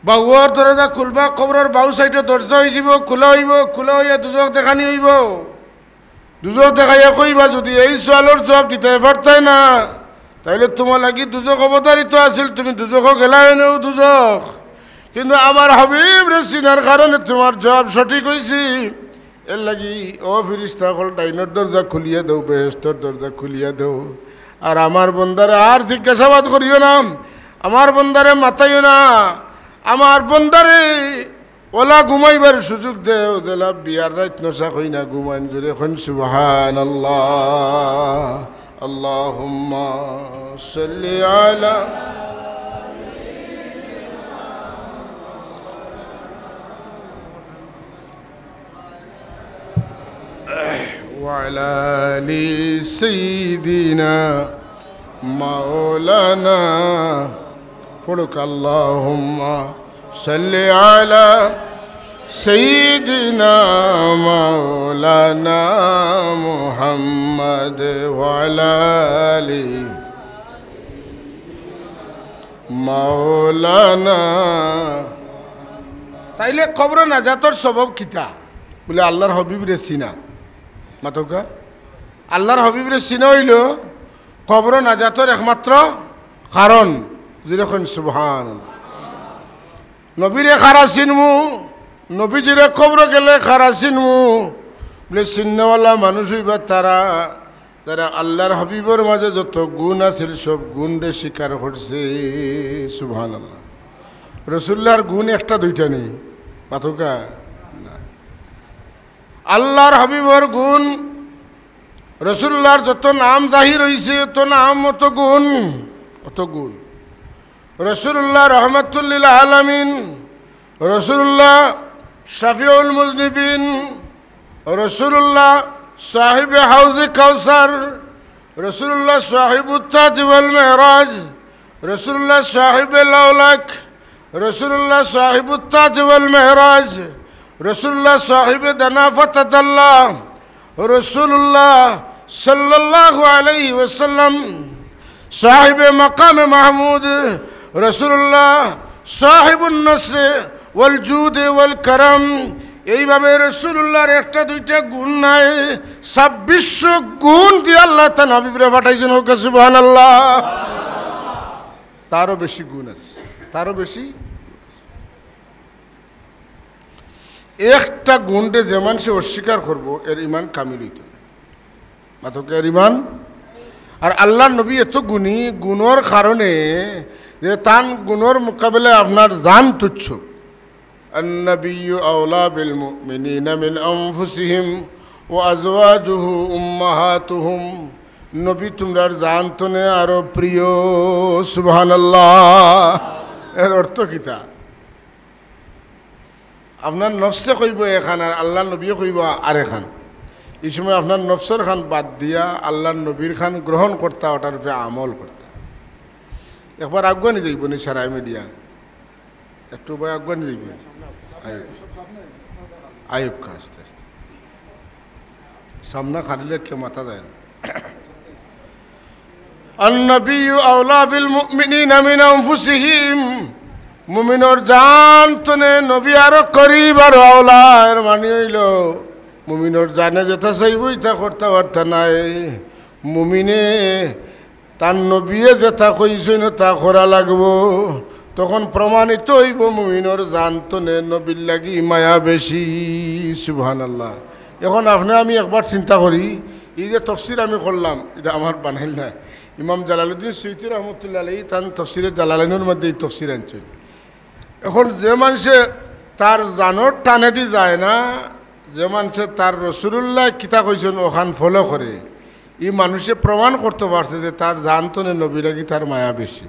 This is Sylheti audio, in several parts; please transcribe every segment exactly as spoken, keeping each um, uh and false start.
বাউর দরজা খুলবা, কবরর বাউ সাইডো দরজা অইযিবো, খুলা অইবো, খুলা অইয়া দুজখ দেখানি অইবো। দুজখ দেখাইয়া কইবা, "যুদি এই সওয়ালর জুয়াব দিতায় পারতায় না, তাইলে তুমার লাগি দুজখ অবধারিত আছিল, তুমি দুজখো গেলায় অনে দুজখ। কিন্তু আমার হাবিবরে চিনার কারণে তুমার জুয়াব সঠিক অইছে।" এরলাগি, ও ফিরিস্তা অকল, ডাইনর দরজা খুলিয়া দেও, বেহেশতর দরজা খুলিয়া দেও। আর আমার বন্দারে আর জিজ্ঞাসাবাদ করিও না, আমার বন্দারে মাতাইও না, আমার বন্দারে অলা ঘুমাইবার সুযোগ দেও, যেলা বিয়ার রাইত নশা কইনা ঘুমাইন। জোরে কইন সুবহানাল্লাহ। আল্লাহুম্মা সাল্লি আলা وعلى آل سيدنا مولانا। পড়ুক, اللهم صل على سيدنا مولانا محمد وعلى آل مولانا। তাইলে কবর নাজাতর সবব কিতা? বলে, আল্লাহর হাবিবরে চিনা। মাতউক্কা, আল্লাহর হাবিবরে চিনা অইলো কবর নাজাতর একমাত্র কারণ। জোরে কইন সুবহানাল্লাহ। নবীরে কারা চিনমু, নবীজিরে কবর গেলে কারা চিনমু? বলে, চিননেওয়ালা মানুষ অইবা তারা, যারা আল্লাহর হাবিবর মাঝে যত গুণ আছিল, সব গুণরে স্বীকার করছে। সুবহানাল্লাহ। রসুল্লাহর গুণ একটা দুইটা নি, মাতউক্কা? না। আল্লাহর হাবিবর গুণ, রসুল্লাহর যত নাম জাহির অইছে, অত নাম, অত গুণ, অত গুণ। রসুল্লাহ রহমাতুল্লিল আলামিন, রসুল্লাহ শাফিউল মুজনিবিন, রসুল্লাহ সাহিবে হাউজে কাউসার, রসুল্লাহ সাহিবুত তাজ ওয়াল মেরাজ, রসুল্লাহ সাহিবে লাউলাক, রসুল্লাহ সাহিবুত তাজ ওয়াল মেরাজ, রসুল্লাহ সাহিবে দানাফাত আদাল্লাহ, রসুল্লাহ সাল্লাল্লাহু আলাইহি ওয়াসাল্লাম সাহিবে মাকামে মাহমুদ, রসুল্লাহ সাহিবুন নসরে ওয়াল জুদে ওয়াল কারাম। এইভাবে রসুল্লাহর একটা দুইটা গুণ নাই, ছাব্বিশশো গুণ দিয়া আল্লাহ তান হাবিবরে পাঠাইছইন। কউক্কা সুবহানাল্লাহ। তারও বেশি গুণ আছে, তারও বেশি। একটা গুণরে যে মানষে অস্বীকার করবো, এর ইমান কামিল অইতো নায়। মাতউক্কা, এর ইমান। আর আল্লাহর নবী এত গুণী, গুণর কারণে যে তান গুণর মোকাবেলায় আপনার জান তুচ্ছ। النبي أولى بالمؤمنين من أنفسهم وأزواجه أمهاتهم। নবী তুমরার জান তনে আরো প্রিয়। সুবহানাল্লাহ। এর অর্থ কিতা? আপনার নফসে কইবো এখান, আর আল্লাহর নবীয়ে কইবো আরেকখান। এই সময় আপনার নফসর খান বাদ দিয়া আল্লাহর নবীর খান গ্রহণ করতা, ওটার উপরে আমল করতা। একবার আগুয়ানি যাইবো নি সারাই মিডিয়া, একটু ভাই আগুয়ানি যাইবো। আই-, আইউক্কা আস্তে আস্তে। সামনা খালি লেখে মাথা যায় না। النبي أولى بالمؤمنين من أنفسهم। মুমিনর জান তনে নবী আরো করিব, আরো আওলা। এর মানে অইলো, মুমিনর জানে যেটা চাইবো, ইটা করতা পারতা নায়। মুমিনে তান নবীয়ে যেটা কইছইন, তা করা লাগবো। তখন প্রমাণিত অইবো মুমিনর জান তনে নবীর লাগি মায়া বেশি। সুবহানাল্লাহ। এখন আপনে আমি একবার চিন্তা করি, এই যে তফসির আমি করলাম, ইটা আমার বানাইল না, ইমাম জালালউদ্দিন সুয়ুতী রহমতুল্লাহ আলাইহি তান তফসিরে জালালাইনর মধ্যে এই তফসির আনছইন। এখন যে মানষে তার জানর টানেদি যায় না, যে মানষে তার রসুলুল্লায় কিতা কইছইন অখান follow করে, ই মানষে প্রমাণ করতো পারছে যে তার জান তনে নবীর লাগি তার মায়া বেশি।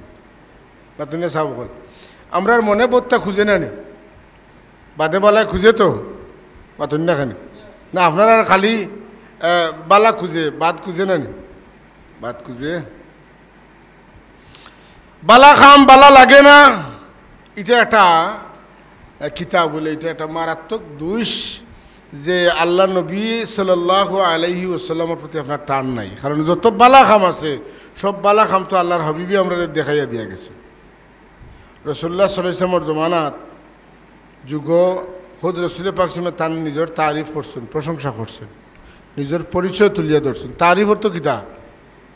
মাতুন না সাব অকল। আমরার মনে বউততা খুঁজে না নি? বাদে বালায় খুঁজে তো? মাতুন না কেনে? না, আপনারার খালি, আহ, বালা খুঁজে, বাদ খুঁজে না নি? বাদ খুঁজে। বালা কাম বালা লাগে না, ইটা একটা, আহ, কিতা বলে, ইটা একটা মারাত্মক দুষ যে আল্লাহর নবী সাল্লাল্লাহু আলাইহি ওয়াসাল্লামর প্রতি আপনার টান নাই। কারণ যত বালা কাম আছে, সব বালা কাম তো আল্লাহর হাবিবে আমরারে দেখাইয়া দিয়া গেছে। রসুল্লাহ সাল্লাল্লাহু আলাইহি ওয়াসাল্লামর জমানাত যুগো খুদ রসুল পাক সাল্লাল্লাহু আলাইহি ওয়াসাল্লামে তান নিজর তারিফ করছইন, প্রশংসা করছইন, নিজর পরিচয় তুলিয়া ধরছইন। তারিফ অর্থ কিতা?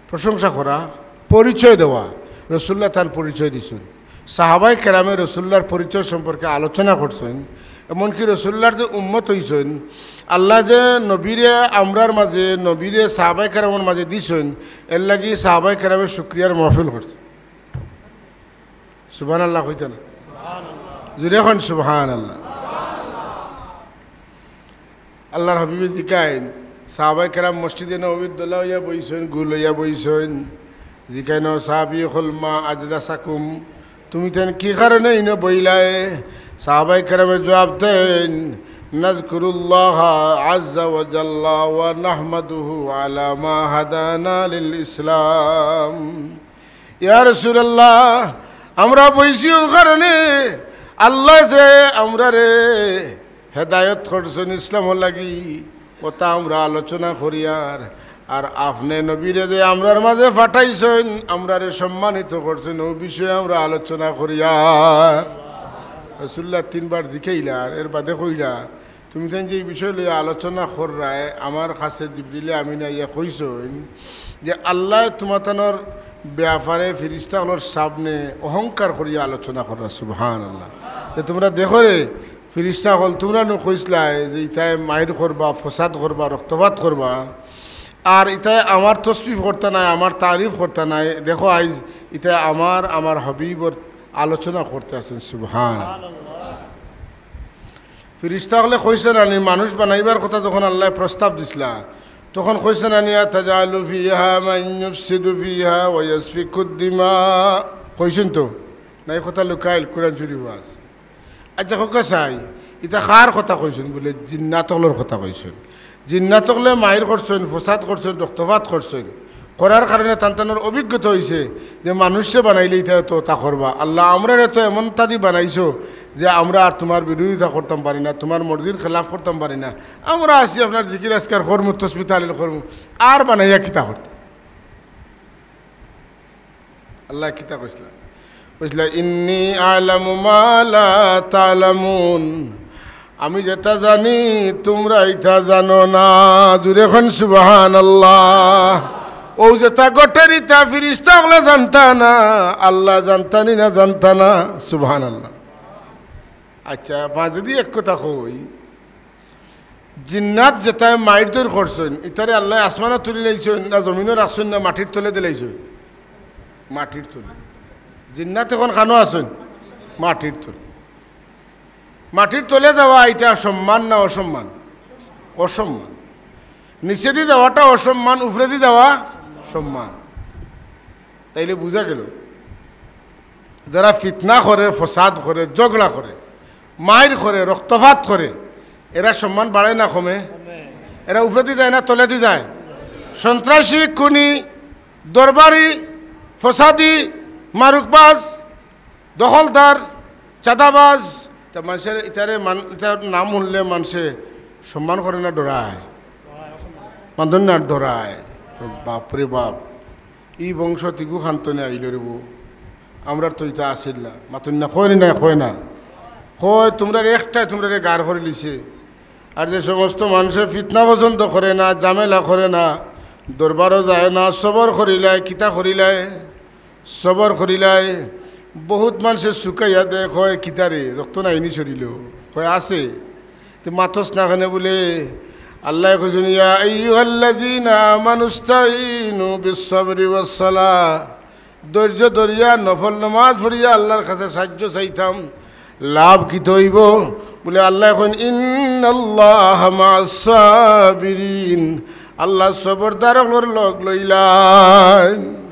প্রশংসা করা, পরিচয় দেওয়া। রসুল্লাহ তান পরিচয় দিছইন। সাহাবায়ে কেরামে রসুল্লাহর পরিচয় সম্পর্কে আলোচনা করছইন। এমনকি রসুল্লাহর যে উম্মত অইছইন, আল্লাহ যে নবীরে আমরার মাঝে, নবীরে সাহাবায়ে কেরামর মাঝে দিছইন, এর লাগি সাহাবায়ে কেরামে শুকরিয়ার মাহফিল করছইন। সুবহানাল্লাহ কইতা না? জুরে কইন সুবহানাল্লাহ। আল্লাহর হাবিবে জিকাইন, সাহাবায়ে কেরাম মসজিদে নববীত দলা অইয়া বইছইন, গুল অইয়া বইছইন। জিকাইন, "ও সাহাবী অকল, মা আজলাসাকুম, তুমি তাইন কি কারণে ইনো বইলায়?" সাহাবায়ে কেরামে জবাব দেইন, "নাযকুরুল্লাহা আযজা ওয়া জাল্লা ওয়া নাহমাদুহু আলা মা হাদানা লিল ইসলাম।" ইয়া রাসূলুল্লাহ, আমরা বইছি অউ কারণে, আল্লায় যে আমরারে হেদায়ত করছইন ইসলামর লাগি, অতা আমরা আলোচনা করিয়ার। আর আপনে নবীরে যে আমরার মাঝে পাঠাইছইন, আমরারে সম্মানিত করছইন, অউ বিষয়ে আমরা আলোচনা করিয়ার। রাসূলুল্লাহ তিনবার জিকাইলা, আর এর বাদে কইলা, "তুমি তাইন যে ই বিষয় লইয়া আলোচনা কররায়, আমার কাছে জিবরিলে আমিন আইয়া কইছইন যে আল্লায় তুমাতানর ব্যাপারে ফিরিস্তা অকলর সামনে অহংকার করিয়া আলোচনা কররা।" সুবহানাল্লাহ। যে তুমরা দেখো রে, ফিরিস্তা অকল, তুমরা নু কইছলায় যে ইতায় মাইর করবা, ফসাদ করবা, রক্তপাত করবা, আর ইতায় আমার তসবিহ করতা নায়, আমার তারিফ করতা নায়। দেখো আইজ ইতায় আমার, আমার হাবিবর আলোচনা করতে আছইন। সুবহান। ফিরিস্তা অকলে কইছইন না নি, মানুষ বানাইবার কথা যখন আল্লায় প্রস্তাব দিছলা, তখন কইছইন না নি, "আতাজালু ফিহা মান ইউফসিদু ফিহা ওয়া ইয়াসফিকুদ দিমা"? কইছইন তো? না, ই কথা লুকাইল, কুরআন শরীফো আছে। আচ্ছা, কউক্কা চাই, ইতা কার কথা কইছইন? বুলে, জিন্নাত অকলর কথা কইছইন। জিন্নাত অকলে মাইর করছইন, ফসাদ করছইন, রক্তপাত করছইন। করার কারণে তান তানর অভিজ্ঞতা অইছে যে মানুষরে বানাইলে ইতা তো তা করবা। আল্লাহ, আমরারে তো এমন তাদি বানাইছো যে আমরা আর তুমার বিরোধিতা করতাম পারি না, তুমার মর্জির খেলাফ করতাম পারি না। আমরা আছি আপনার জিকির আজকার করমু, তসবি তাহলিল করমু, আর বানাইয়া কিতা করতাম? আল্লায় কিতা কইছলা? কইছলা, "ইন্নী আ'লামু মা লা তা'লামুন।" আমি যেতা জানি, তুমরা ইতা জানো না। জুরে কইন সুবহানাল্লাহ। অউ যেতা ঘটের ইতা ফিরিস্তা অকলে জানতা না, আল্লায় জানতা নি না জানতা না? সুবহানাল্লাহ। আচ্ছা, মাঝেদি এক কথা কই, জিন্নাত যেতায় মাইর দইর করছইন, ইতারে আল্লায় আসমানো তুলি লাইছইন না জমিনো রাখছইন না মাটির তলে দিলাইছইন? মাটির তলে। জিন্নাত অখন কানো আছইন? মাটির তলে। মাটির তলে যাওয়া ইটা সম্মান না অসম্মান? অসম্মান। নিচেদি যাওয়াটা অসম্মান, উপরেদি যাওয়া সম্মান। তাইলে বুঝা গেল, যারা ফিতনা করে, ফসাদ করে, ঝগড়া করে, মাইর করে, রক্তপাত করে, এরা সম্মান বাড়ায় না কমে? এরা উপরেদি যায় না তলেদি যায়? সন্ত্রাসী, খুনি, দরবারি, ফসাদি, মারুকবাজ, দখলদার, চাঁদাবাজ, তা মানষর ইতারে মান-, ইতার নাম হুনলে মানষে সম্মান করে না ডরায়? মানষর না ডরায়? বাপরে বাপ, ই বংশ তিগু খান্তনে আইল রে বউ, আমরার তো ইতা আছিল না। মাতইন না, কয় না, কয় না, কয় তুমরারে একটায় তুমরারে গার করিলিছে। আর যে সমস্ত মানষে ফিতনা পছন্দ করে না, ঝামেলা করে না, দরবারো যায় না, সবর করিলায়, কিতা করিলায়? সবর করিলায়। বহুত মানষে শুকাইয়া দেয়, কয়, "কিতারে, রক্ত নাইনি শরীলো?" কয়, "আছে।" তে মাতস না কেনে বুলে? আল্লায় কইছইন, "ইয়া আইয়ুহাল্লাযীনা আমানুস্তাঈনু বিস-সাবরি ওয়াস-সালাহ।" ধৈর্য ধরিয়া নফল নামাজ পড়িয়া আল্লাহর কাছে সাহায্য চাইতাম। লাভ কিতা অইবো? বুলে আল্লায় কইন, "ইন্নাল্লাহা মা'আস সাবিরিন।" আল্লায় সবরদার অকলর লগ লইলাইন।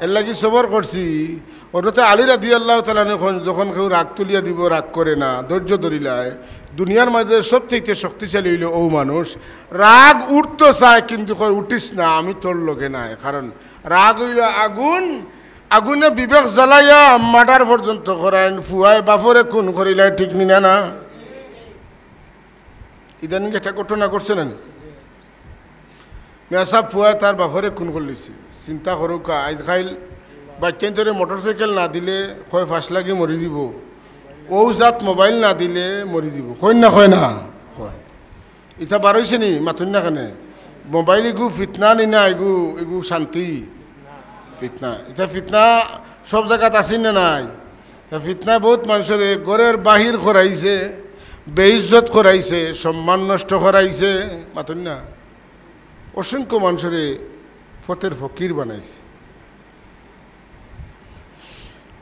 এরলাগি সবর করছি। হযরতে আলী রাদিয়াল্লাহু তাআলা আনহু কইন, যখন কেউ রাগ তুলিয়া দিবো, রাগ করে না, ধৈর্য ধরিলায়। দুনিয়ার মাঝে সবচাইতে শক্তিশালী অইলো অউ মানুষ। রাগ উঠতো চায়, কিন্তু কয়, "উঠিস না, আমি তোর লগে নাই।" কারণ রাগ অইলো আগুন, আগুনে বিবেক জ্বালাইয়া মার্ডার পর্যন্ত করাইন, ফুয়ায় বাপরে খুন করিলায়, ঠিক নি না? না, ইদানিং একটা ঘটনা ঘটছে না নি? মেসাব ফুয়ায় তার বাপরে খুন করিলিছে। চিন্তা করউক্কা, আইজ কাইল বাচ্চাইন্তরে মোটরসাইকেল না দিলে কয় ফাঁস লাগি মরি যিবো, অউ জাত মোবাইল না দিলে মরি যিবো, কইন না কয় না? কয়। ইতা বারইছে নি, মাতইন না কেনে? মোবাইল ইগু ফিতনা নি না, ইগু, ইগু শান্তি? ফিতনা। ইতা ফিতনা সব জাগাত আছে না নাই? ইতা ফিতনা বউত মানষরে ঘরর বাহির করাইছে, বেইজ্জত করাইছে, সম্মান নষ্ট করাইছে, মাতইন না? অসংখ্য মানষরে পথর ফকির বানাইছে।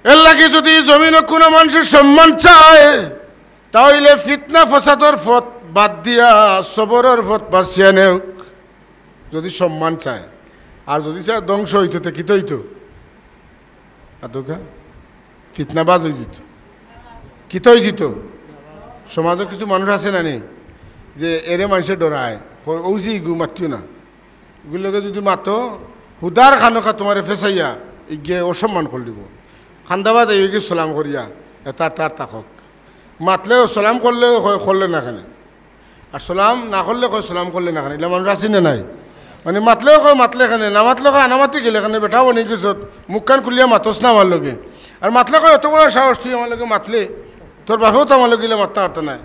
এরলাগি যুদি জমিনো কুনু মানষর সম্মান চায়, তা অইলে ফিতনা ফসাদর পথ বাদ দিয়া সবরর পথ বাছিয়া নেউক। যুদি সম্মান চায়, আর যুদি চায় ধ্বংস অইতো, তে কিতা অইতো? আতকা ফিতনাবাজ অইযিতো। কিতা অইযিতো? সমাজো কিছু মানুষ আছে না নি, যে এরে মানষে ডরায়, কয়, "অউ যে ইগু, মাতিও না।" ইগুর লগে যুদি মাতো, হুদার খানোখা তুমারে ফেসাইয়া, ইগিয়ে অসম্মান করিলিবো। কান্দাবাজ আইয়া ইগিয়ে সালাম করিয়া, এ তার, তার তাকক। মাতলেও সালাম করলেও কয়, "করলে না কেনে?" আর সালাম না করলে কয়, "সালাম করলে না কেনে?" ইলা মানুষ আছে না নাই? মানে মাতলেও কয়, "মাতলে কেনে?" না মাতলে কয়, "আনামাতি গেলে কেনে? বেটা বনি গেছত, মুখখান খুলিয়া মাতস না আমার লগে।" আর মাতলে কয়, "অত বড় সাহস তুই আমার লগে মাতলে? তোর বাপেও তো আমার লগে ইলা মাততা পারতা নায়।"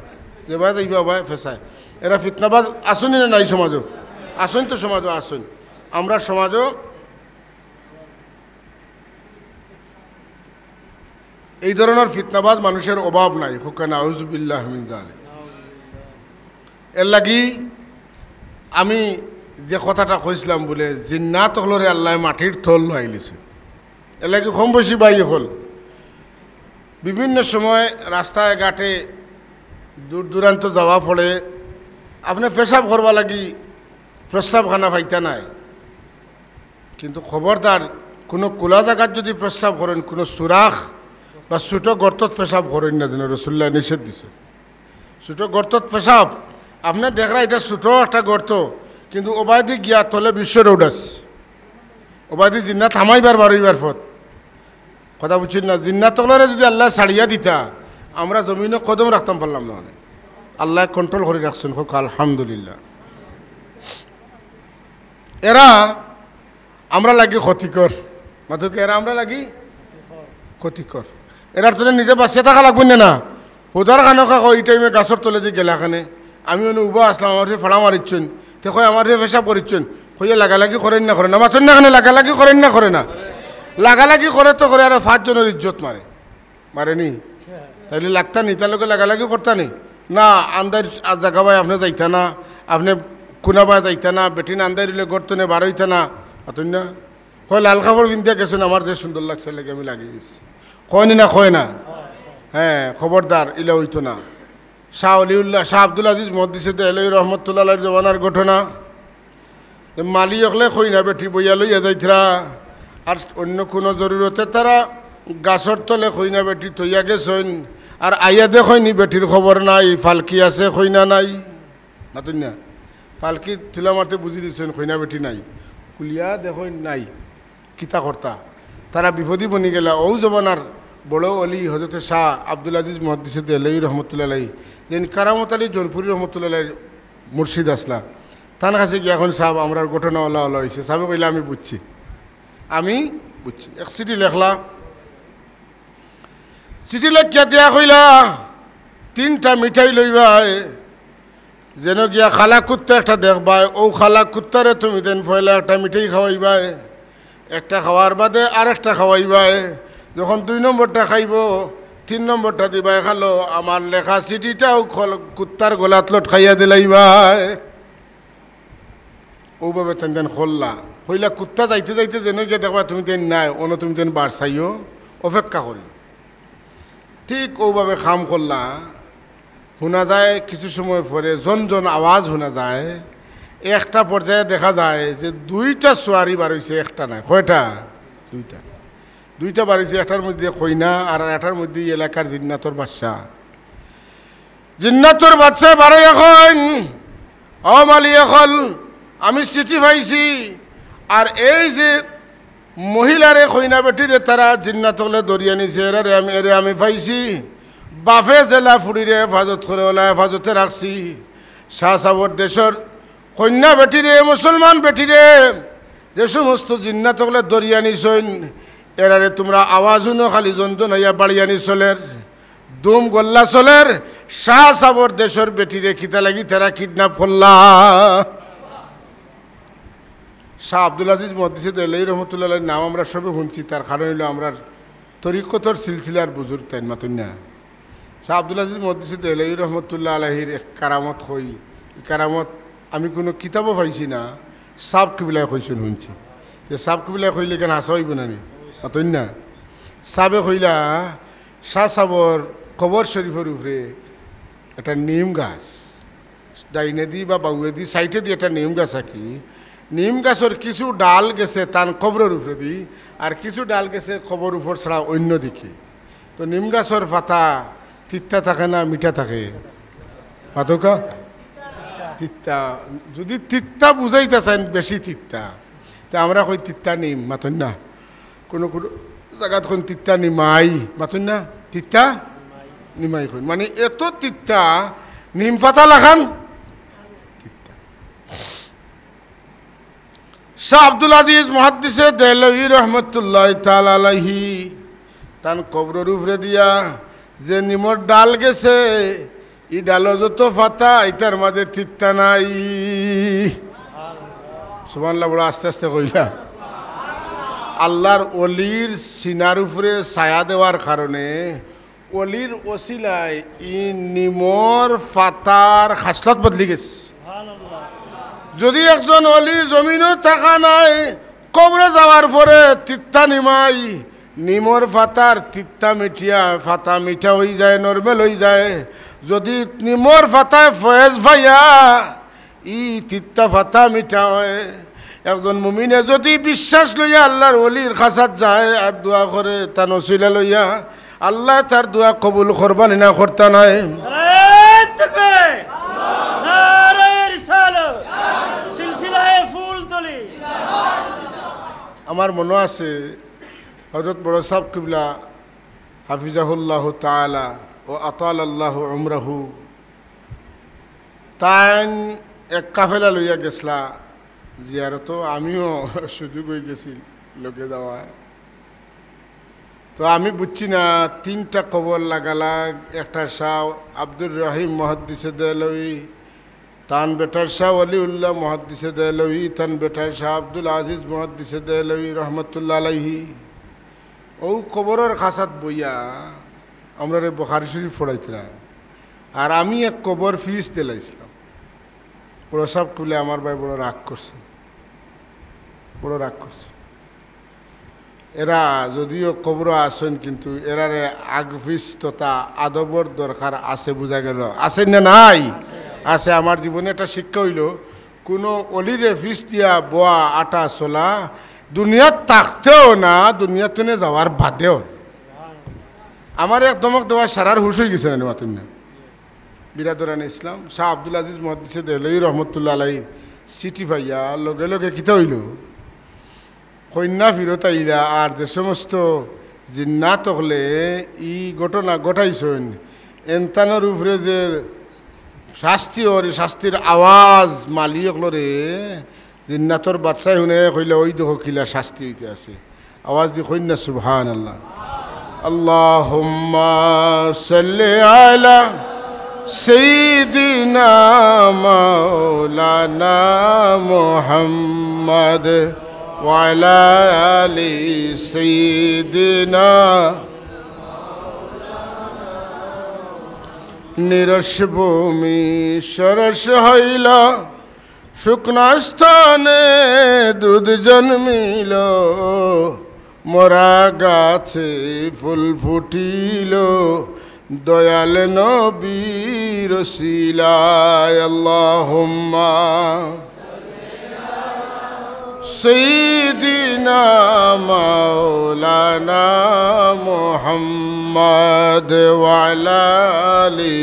যে বায় যাইবা বায় ফেসায়। এরা ফিতনাবাজ আছইন না নাই সমাজো? আছইন তো সমাজো, আছইন। আমরার সমাজো এই ধরনর ফিতনাবাজ মানুষর অভাব নাই। কউক্কা নাউজুবিল্লাহ মিন যালিক। এরলাগি আমি যে কথাটা কইছলাম বুলে, জিন্নাত অকলরে আল্লায় মাটির তল লইলিছে। এরলাগি কম বয়সী ভাই অকল বিভিন্ন সময় রাস্তায় ঘাটে দূর দূরান্ত যাওয়া পড়ে, আপনে পেশাব করবার লাগি প্রস্রাবখানা পাইতা নায়। কিন্তু খবরদার, কুনু খুলা জাগাত যুদি প্রস্রাব করইন, কুনু সুরাখ বা ছুটো গর্তত পেশাব করইন না, যেন রসুলুল্লায় নিষেধ দিছে। ছুটো গর্তত পেশাব, আপনে দেখরা ইটা ছুটো একটা গর্ত, কিন্তু অবায়দি গিয়া তলে বিশ্ব রোড আছে, অবায়দি জিন্নাত হামাইবার বারইবার পথ। কথা বুঝছইন না? জিন্নাত অকলরে যুদি আল্লায় ছাড়িয়া দিতা, আমরা জমিনো কদম রাখতাম পারলাম না। মানে আল্লায় control করি রাখছইন, কউক্কা আলহামদুলিল্লাহ। এরা আমরার লাগি ক্ষতিকর। মাতউক্কা, এরা আমরার লাগি ক্ষতিকর। এরার তনে নিজে বাচিয়া থাকা লাগবো না, না? হুদার খানোখা কয়, "ই টাইমে গাছর তলেদি গেলা কেনে? আমি অনো উবা আছলাম, আমারে ফাড়া মারিছইন।" তে কয়, "আমারে পেশাব করিছইন।" কইয়া লাগালাগি করইন না করে না? মাতইন না কেনে? লাগালাগি করইন না করে না? লাগালাগি করে তো করে, আরো পাঁচজনর ইজ্জত মারে। মারে নি? তাইলে লাগতা নি, তার লগে লাগালাগি করতা নি? না, আন্দাইর জাগা বায় আপনে যাইতা না, আপনে কুনা বায় যাইতা না, বেটিন আন্দাইর অইলে ঘর তনে বারইতা না, মাতইন না? কয়, "লাল কাপড় পিন্দিয়া গেছইন, আমার যে সুন্দর লাগছে, এরলাগি আমি লাগি গেছি।" কয় নি না, কয় না? হ্যাঁ, খবরদার, ইলা অইতো না। শাহ অলিউল্লাহ, শাহ আব্দুল আজিজ মুহাদ্দিসে দেহলভী রহমতুল্লাহ আলাইহির জমানার ঘটনা। যে মালি অকলে কইনা বেটি বইয়া লইয়া যাইতরা, আর অইন্য কুনু জরুরতে তারা গাছর তলে কইনা বেটি থইয়া গেছইন, আর আইয়া দেখইন নি বেটির খবর নাই, ফালকি আছে, কইনা নাই। মাতইন না? ফালকি তুলা মারতে বুঝি দিছইন কইনা বেটি নাই, খুলিয়া দেখইন নাই। কিতা করতা? তারা বিপদি বনি গেলা। অউ জমানার বড় অলি হজরতে শাহ আব্দুল আজিজ মুহাদ্দিসে দেহলভী রহমতুল্লাহ আলাইহি, যেইন কারামত আলী জৌনপুরী রহমতুল্লাহ আলাইহির মুর্শিদ আছলা, তান কাছে গিয়া কইন, "সাব, আমরার ঘটনা অলা অলা অইছে।" সাবে কইলা, "আমি বুঝছি, আমি বুঝছি।" এক চিঠি লেখলা, চিঠি লেখিয়া দিয়া কইলা, "তিনটা মিঠাই লইবায়, যেন গিয়া কালা কুত্তা একটা দেখবায়, অউ কালা কুত্তারে তুমিতাইন পয়লা একটা মিঠাই খাওয়াইবায়, একটা খাওয়ার বাদে আরেকটা খাওয়াইবায়, যখন দুই নম্বরটা খাইবো, তিন নম্বরটা দিবায় কালো, আমার লেখা চিঠিটাও খল-, কুত্তার গলাত লটকাইয়া দিলাইবায়।" অউভাবে তাইন তাইন করলা। কইলা, "কুত্তা যাইতে যাইতে যেন গিয়া দেখবায় তুমিতাইন নাই, অনো তুমিতাইন বারছাইও, অপেক্ষা করি।" ঠিক অউভাবে কাম করলা। হুনা যায় কিছু সময় পরে জন জন আওয়াজ হুনা যায়। একটা পর্যায়ে দেখা যায় যে দুইটা সুয়ারি বারইছে, একটা নায়। কয়টা? দুইটা। দুইটা বারইছে, একটার মধ্যে কইনা আর একটার মধ্যে ই এলাকার জিন্নাতর বাদশা। জিন্নাতর বাদশায় বারইয়া কইন, "ও মালি অকল, আমি চিঠি পাইছি, আর এই যে মহিলারে, কইনা বেটিরে তারা জিন্নাত অকলে ধরিয়া নিছে, এরারে আমি, এরে আমি পাইছি। বাপে যেলা ফুড়িরে হেফাজত করে, অলা হেফাজতে রাখছি। শাহ সাবর দেশর কইনা বেটিরে, মুসলমান বেটিরে, যে সমস্ত জিন্নাত অকলে ধরিয়া নিছইন, এরারে তুমরা আওয়াজ হুনো, খালি জনজনাইয়া বাড়িয়ানি চলের, দুম গল্লা চলের। শাহ সাবর দেশর বেটিরে কিতা লাগি তারা কিডন্যাপ করলা? শাহ আব্দুল আজিজ মুহাদ্দিসে দেহলভী রহমতুল্লাহ আলাইহির নাম আমরা সবে হুনছি, তার কারণ অইলো আমরার তরিকতর সিলসিলার বুজুর্গ তাইন, মাতইন না? শাহ আব্দুল আজিজ মুহাদ্দিসে দেহলভী রহমতুল্লাহ আলাইহির এক কারামত কই, ই কারামত আমি কুনু কিতাবো পাইছি না, সাব কিবলায় কইছইন হুনছি। তে সাব কিবলায় কইলে কেন হাছা অইবো না নি? মাতইন না? সাবে কইলা, শাহ সাবর কবর শরীফর উপরে একটা নিম গাছ, ডাইনেদি বা বাউয়েদি সাইডেদি একটা নিম গাছ আকি, নিম গাছর কিছু ডাল গেছে তান কবরর উপরেদি, আর কিছু ডাল গেছে কবর উপর ছাড়া অন্য দিকে। তো নিম গাছর পাতা তিত্তা থাকে না মিঠা থাকে? মাতউক্কা। তিত্তা। যদি তিত্তা বুঝাইতা চাইন, বেশি তিত্তা, তে আমরা কই তিত্তা নিম, মাতইন না? কুনু কুনু জাগাত কইন তিত্তা নিমাই, মাতইন না? তিত্তা নিমাই কইন, মানে এত তিত্তা, নিম পাতা লাখান তিত্তা। শাহ আব্দুল আজিজ মুহাদ্দিসে দেহলভী রহমতুল্লাহ তাআলা আলাইহি তান কবরর উপরে দিয়া যে নিমর ডাল গেছে, ই ডালো যত পাতা, ইতার মাঝে তিত্তা নাই। সুবহানাল্লাহ, বড় আস্তে আস্তে কইলা। আল্লাহর অলির সিনার উপরে ছায়া দেওয়ার কারণে, অলির ওসিলায় ই নিমর পাতার খাসলত বদলি গেছে। যদি একজন অলি জমিনো থাকা নাই, কবরো যাওয়ার পরে তিত্তা নিমাই, নিমর পাতার তিত্তা মিঠিয়া, পাতা মিঠা অইযায়, নরমাল অইযায়। যদি নিমর পাতায় ফয়েজ পাইয়া, ই তিত্তা পাতা মিঠা অয়। একজন মুমিনে যদি বিশ্বাস লইয়া আল্লাহর ওলির কাছাত যায় আর দোয়া করে, তান ওসিলা লইয়া, আল্লায় তার দোয়া কবুল করবা নি না করতা নায়? নারায়ে তাকবীর, নারায়ে রিসালাত, সিলসিলায়ে ফুলতলি। আমার মনো আছে, হযরত বড় ছাব কিবলা হাফিজাহুল্লাহু তাআলা ওয়া আতালাল্লাহু উমরাহু, তাইন এক কাফেলা লইয়া গেছলা জিয়ারতো, আমিও সুযোগ অইগেছিল লগে যাওয়ার। তো আমি বুঝছি না, তিনটা কবর লাগালাগ, একটা শাহ আব্দুর রহিম মুহাদ্দিসে দেহলভী, তান বেটার শাহ ওলিউল্লাহ মুহাদ্দিসে দেহলভী, তান বেটার শাহ আব্দুল আজিজ মুহাদ্দিসে দেহলভী রহমতুল্লাহ আলাইহি। অউ কবরর কাছাত বইয়া আমরারে বুখারী শরীফ পড়াইতরা, আর আমি এক কবর ফিস দিলাইছিলাম। বড় ছাব কিবলায় আমার বায় বড় রাগ করছে, বড় রাগ করছে। এরা যদিও কবরো আছইন, কিন্তু এরারে আগ ফিস তথা আদবর দরকার আছে, বুঝা গেল? আছে না নাই? আছে। আমার জীবনে একটা শিক্ষা অইলো, কুনু অলিরে ফিস দিয়া বওয়া, আটা, চলা, দুনিয়াত থাকতেও না, দুনিয়াত থনে যাওয়ার বাদেও না। আমার এক ধমক দেওয়া সারার হুশ অইগেছে না, মাতইন না? বিরাদরানে ইসলাম, শাহ আব্দুল আজিজ মুহাদ্দিসে দেহলভী রহমতুল্লাহ আলাইহির চিঠি পাইয়া লগে লগে কিতা অইলো? কইন্যা ফিরত আইলা, আর যে সমস্ত জিন্নাত অকলে ই ঘটনা ঘটাইছইন, এনতানর উপরে যে শাস্তি অর, ই শাস্তির আওয়াজ মালি অকলরে জিন্নাতর বাদশায় হুনে কইলা, "ওই দেখো কিলা শাস্তি অইতে আছে।" আওয়াজ দি কইন না, সুবহানাল্লাহ। আল্লাহুম্মা সাল্লি আলা সাইয়্যিদিনা মাওলানা মুহাম্মদ ওয়া আলা আলি সাইয়্যিদিনা। নিরস ভূমি সরস হইল, শুকনা স্থানে দুধ জন্মিল, মরা গাছে ফুল ফুটিল, দয়াল নবীর উসিলায়। আল্লাহুম্মা সাইয়্যিদিনা মাওলানা মুহাম্মদ ওয়া আলা আলি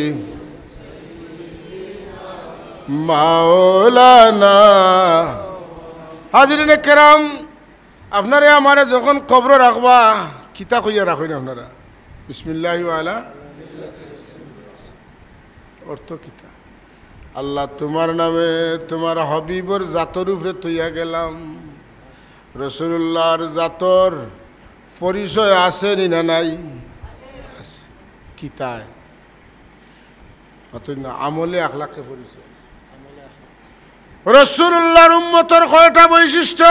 মাওলানা। হাজিরিনে কেরাম, আপনারে আমারে যখন কবরো রাখবা, কিতা কইয়া রাখইন আপনারা? বিসমিল্লাহি ওয়া আলা, অর্থ কিতা? আল্লাহ, তুমার নামে তুমার হাবিবর জাতর উপরে থইয়া গেলাম। রাসুলুল্লাহর জাতর পরিচয় আছে নি না নাই? আছে। কিতায়? অতএব না, আমলে আখলাকে পরিচয়। রাসূলুল্লাহর উম্মতর কয়টা বৈশিষ্ট্য?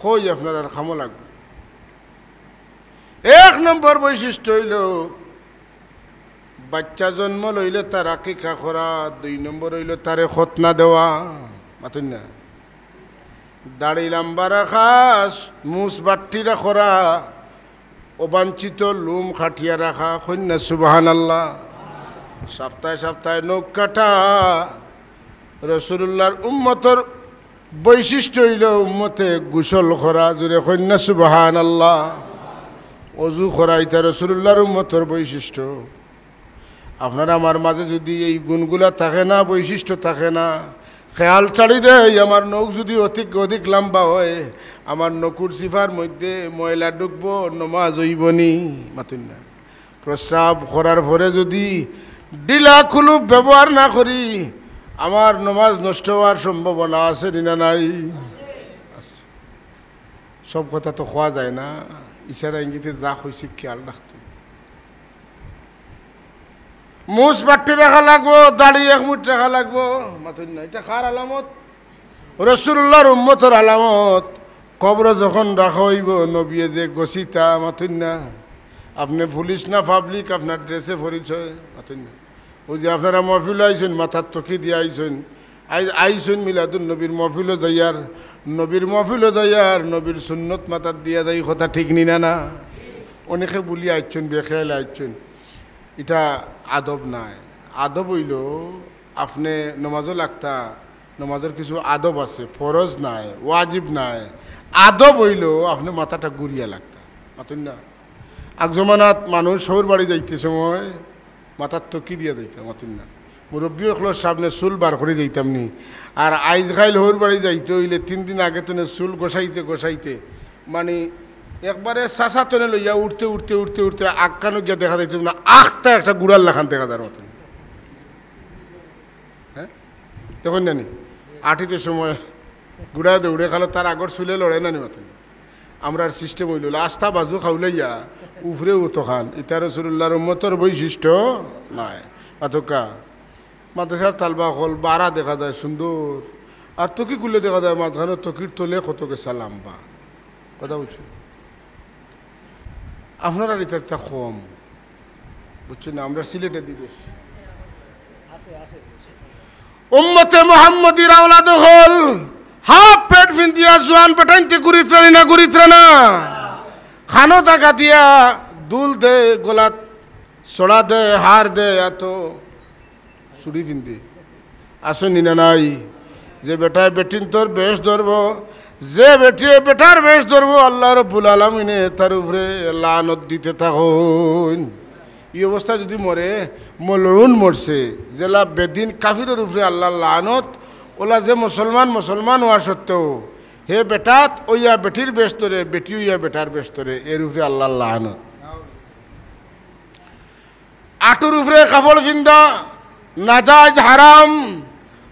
কই আপনারার কামো লাগবো। এক নম্বর বৈশিষ্ট্য অইলো, বাচ্চা জন্ম লইলে তার আকিকা করা, দুই নম্বর অইলো তারে খতনা দেওয়া, মাতইন না? দাড়ি লাম্বা রাখা, মুছ বাট্টিরা করা, অবাঞ্ছিত লোম কাটিয়া রাখা, কইন না সুবহানাল্লাহ। সপ্তাহে সপ্তাহে নখ কাটা, রাসূলুল্লাহর উম্মতর বৈশিষ্ট্য অইলো উম্মতে গোসল করা, জোরে কইন না সুবহানাল্লাহ। অজু করা, ইটা রাসূলুল্লাহর উম্মতর বৈশিষ্ট্য। আপনার আমার মাঝে যুদি এই গুণগুলা থাকে না, বৈশিষ্ট্য থাকে না, খেয়াল ছাড়ি দেই, আমার নখ যুদি অধিক, অধিক লাম্বা হয়, আমার নখর চিপার মধ্যে ময়লা ঢুকবো, নমাজ অইবো নি? মাতইন না। প্রস্রাব করার পরে যুদি ঢিলা কুলুপ ব্যবহার না করি, আমার নমাজ নষ্ট অওয়ার সম্ভাবনা আছে নি না নাই? আছে। সব কথা তো কওয়া যায় না, ইশারা ইঙ্গিতে যা কইছি খেয়াল রাখতে। মুছ বাট্টি রাখা লাগবো, দাড়ি এক মুঠ রাখা লাগবো। মাতইন না, ইটা কার আলামত? রাসূলুল্লাহর উম্মতর আলামত। কবরো যখন রাখা অইবো, নবীয়ে যে গছিতা, মাতইন না? আপনে পুলিশ না পাবলিক, আপনার ড্রেসে পরিচয়, মাতইন না? অউ যে আপনারা মহফিলো আইছইন, মাথাত টুকি দিয়া আইছইন, আই-, আইছইন মিলাদুন নবীর মহফিলো যাইয়ার, নবীর মহফিলো যাইয়ার, নবীর সুন্নত মাথাত দিয়া যাই, কথা ঠিক নি না না? অনেকে ভুলিয়া আইছইন, বেখেয়ালে আইছইন। ইটা আদব নায়। আদব অইলো আপনে নমাজো লাগতা, নমাজর কিছু আদব আছে, ফরজ নায়, ওয়াজিব নায়। আদব অইলো আপনে মাথাটা ঘুরিয়া লাগতা, মাতইন না? আগ জমানাত মানুষ হউর বাড়ি যাইতে সময় মাথাত টুকি দিয়া যাইতা, মাতইন না? মুরব্বি অকলর সামনে চুল বার করি যাইতাম নি। আর আইজ কাইল হউর বাড়ি যাইতে অইলে তিন দিন আগে তনে চুল গোসাইতে গোসাইতে, মানে, একবারে চাচা তনে লইয়া উঠতে উঠতে উঠতে উঠতে আগ কানো গিয়া দেখা যাইতো না, আখতা একটা গুড়ার লাখান দেখা যার মতন। হ্যাঁ, দেখইন না নি? আটিতে সময় গুড়ায় দৌড়ে খালো, তার আগর চুলে লড়ে না নি, মাতইন না? আমরার সিস্টেম অইলো, আস্তা বাজু খাউলাইয়া, উফরে উতখান, ইটা রাসূলুল্লাহর উম্মতর বৈশিষ্ট্য নায়। মাতউক্কা, মাদ্রাসার তালবা অকল বারা দেখা যায় সুন্দর, আর টুকি খুললে দেখা যায় মাঝখানো টুকির তলে কত গেছা লাম্বা। কথা বুঝছো? আপনারার ইটা একটা কম, বুঝছইন না? আমরা সিলেটে দিবেশ। উম্মতে মুহাম্মদীর আওলাদ অকল হাফ প্যান্ট পিন্দিয়া জোয়ান বেটাইন্তে ঘুরিত্রা নি না ঘুরিত্রা না? কানো জাগা দিয়া দুল দে, গলাত ছড়া দে, হার দে, এত চুড়ি পিন্দে। আছে নি না নাই? যে বেটায় বেটিন্তর বেশ ধরবো, যে বেটিয়ে বেটার বেশ ধরবো, আল্লাহ রব্বুল আলামিনে তার উপরে লানত দিতে থাকইন। ই অবস্থা যুদি মরে, মলউন মরছে, যেলা বেদিন কাফিরর উপরে আল্লাহর লানত, অলা যে মুসলমান, মুসলমান অওয়া সত্ত্বেও হে বেটাত অইয়া বেটির বেশ ধরে, বেটি অইয়া বেটার বেশ ধরে, এর উপরে আল্লাহর লানত। আটুর উপরে কাপড় ফিন্দা নাজাইজ হারাম,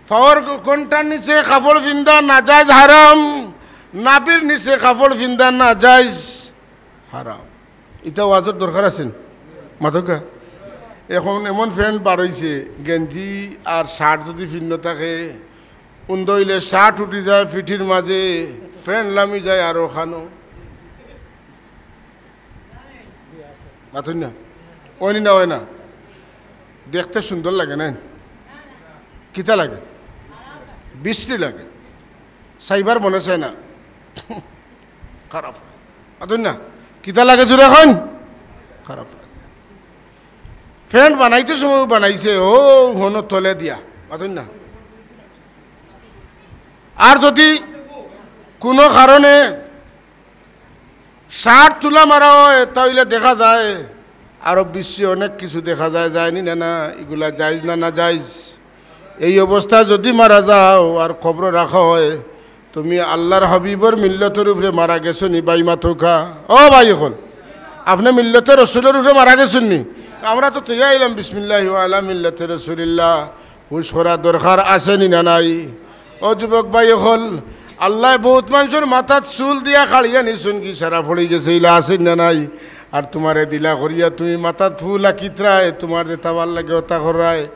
পাওর ঘন্টার নিচে কাপড় ফিন্দা নাজাইজ হারাম, নাভির নিচে কাপড় ফিন্দা নাজাইজ হারাম। ইটা ওয়াজর দরকার আছে নি? মাতউক্কা। এখন এমন প্যান্ট বার অইছে, গেঞ্জি আর শার্ট যুদি ফিন্দো থাকে, উন্দা অইলে শার্ট উঠি যায় পিঠির মাঝে, প্যান্ট লামি যায় আরো কানো। মাতইন না? অয় নি না, অয় না? দেখতে সুন্দর লাগে না? কিতা লাগে? বিশ্রী লাগে। চাইবার মনে চায় না। খারাপ। মাতইন না? কিতা লাগে জোরে কইন? খারাপ লাগে। প্যান্ট বানাইতে সময় বানাইছে, অউ হনো তলে দিয়া। মাতইন না? আর যুদি কুনু কারণে শার্ট তুলা মারা অয়, তা অইলে দেখা যায় আরব বিশ্বে অনেক কিছু দেখা যায়, যায় নি না, না, ইগুলা জাইজ না, না জাইজ। এই অবস্থায় যুদি মারা যাও আর কবরো রাখা অয়, তুমি আল্লাহর হাবিবর মিল্লতর উপরে মারা গেছো নি ভাই? মাতউক্কা। ও ভাই অকল, আপনে মিল্লতে রসুলর উপরে মারা গেছইন নি? আমরা তো তৈয়া আইলাম বিসমিল্লাহি ওয়া আলা মিল্লাতি রাসূলিল্লাহ। হুশ করা দরকার আছে নি না নাই? ও যুবক ভাই অকল, আল্লায় বউত মানষর মাথাত চুল দিয়া কাড়িয়া নিছইন, কি সারা পড়ি গেছে, ইলা আছইন না নাই? আর তুমারে দিলা করিয়া তুমি মাথাত ফুল আকিতরায়, তুমার যেতা ভালা লাগে অতা কররায়।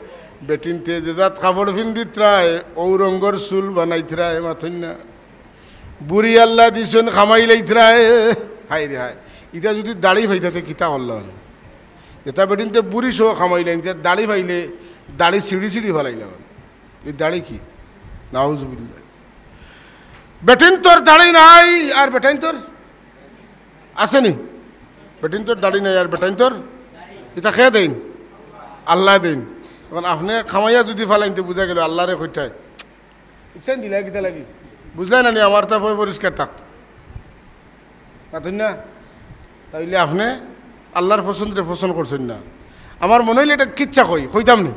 বেটিন্তে যে জাত কাপড় ফিন্দিতরায়, অউ রঙ্গর চুল বানাইতরায়, মাতইন না? বুড়ি আল্লায় দিছইন কামাইলাইতরায়। হায় রে হায়, ইতা যুদি দাড়ি পাইতা তে কিতা করলা অনে? যেতা বেটিন্তে বুড়ি সহ কামাইলাইন, ইতা দাড়ি পাইলে দাড়ি ছিড়ি ছিড়ি ফালাইলা অনে। ই দাড়ি কি? নাউজুবিল্লাহ। বেটিন্তর দাড়ি নাই আর বেটাইন্তর আছে নি? বেটিন্তর দাড়ি নাই আর বেটাইন্তর, ইতা কে দেইন? আল্লায় দেইন। অখন আপনে কামাইয়া যুদি ফালাইন তে বুঝা গেলো আল্লারে কইতায়। বুঝছইন দিলা কিতা লাগি? বুঝলা না নি? আমার তা পয় পরিষ্কার থাকতো। মাতইন না? তাইলে আপনে আল্লার পছন্দরে পছন্দ করছইন না। আমার মনে অইলে একটা কিচ্ছা কই, কইতাম নি?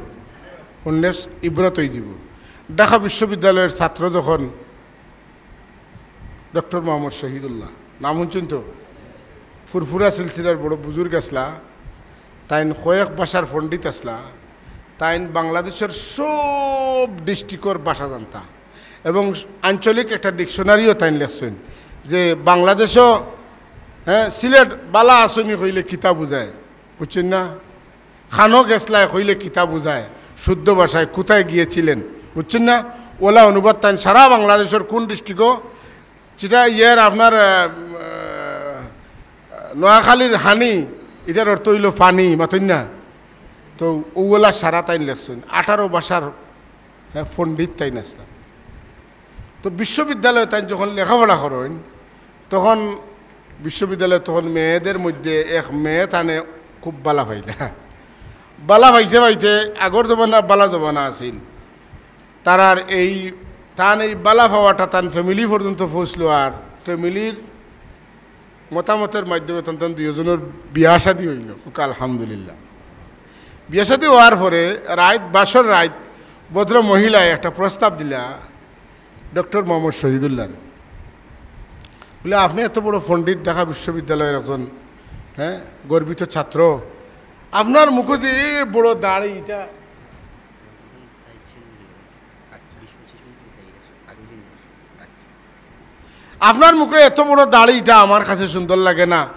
হুনলে ইবরত অইযিবো। ঢাকা বিশ্ববিদ্যালয়র ছাত্র যখন ডক্টর মোহাম্মদ শহীদুল্লাহ, নাম হুনছইন তো? ফুরফুরা সিলসিলার বড় বুজুর্গ আছলা, তাইন কয়েক ভাষার পণ্ডিত আছলা, তাইন বাংলাদেশর সব ডিস্ট্রিক্টর ভাষা জানতা এবং আঞ্চলিক একটা ডিকশনারিও তাইন লেখছইন যে বাংলাদেশো, হ্যাঁ, সিলেট বালা আছো নি কইলে কিতা বুঝায়, বুঝছইন না? খানো গেছলায় কইলে কিতা বুঝায়, শুদ্ধ ভাষায় কোথায় গিয়েছিলেন, বুঝছইন না? অলা অনুবাদ তাইন সারা বাংলাদেশর কোন ডিস্ট্রিক্টও, যেটা ইয়ের আপনার, আহ, আহ, নোয়াখালীর হানি, ইটার অর্থ অইলো পানি, মাতইন না? তো অউ অলা সারা তাইন লেখছইন, আঠারো ভাষার, হ্যাঁ, পণ্ডিত তাইন আছলা। তো বিশ্ববিদ্যালয়ে তাইন যখন লেখাপড়া করইন, তখন বিশ্ববিদ্যালয়ে তখন মেয়েদের মধ্যে এক মেয়ে তানে খুব বালা পাইলা। বালা পাইতে পাইতে আগর জমানা বালা জমানা আছিল। তারার এই, তান এই বালা পাওয়াটা তান ফ্যামিলি পর্যন্ত পৌঁছলো, আর ফ্যামিলির মতামতের মাধ্যমে তান, তান দুইজনর বিয়া শাদী অইলো। কউক্কা আলহামদুলিল্লাহ। বিয়া শাদী অওয়ার পরে রাইত, বাসর রাইত, ভদ্র মহিলায় একটা প্রস্তাব দিলা, ডক্টর মোহাম্মদ শহীদুল্লাহরে। বলে, "আপনে এত বড় পণ্ডিত, ঢাকা বিশ্ববিদ্যালয়ের একজন, হ্যাঁ, গর্বিত ছাত্র, আপনার মুখো যে এ বড় দাড়ি, ইটা, আপনার মুখো এত বড় দাড়ি, ইটা আমার কাছে সুন্দর লাগে না।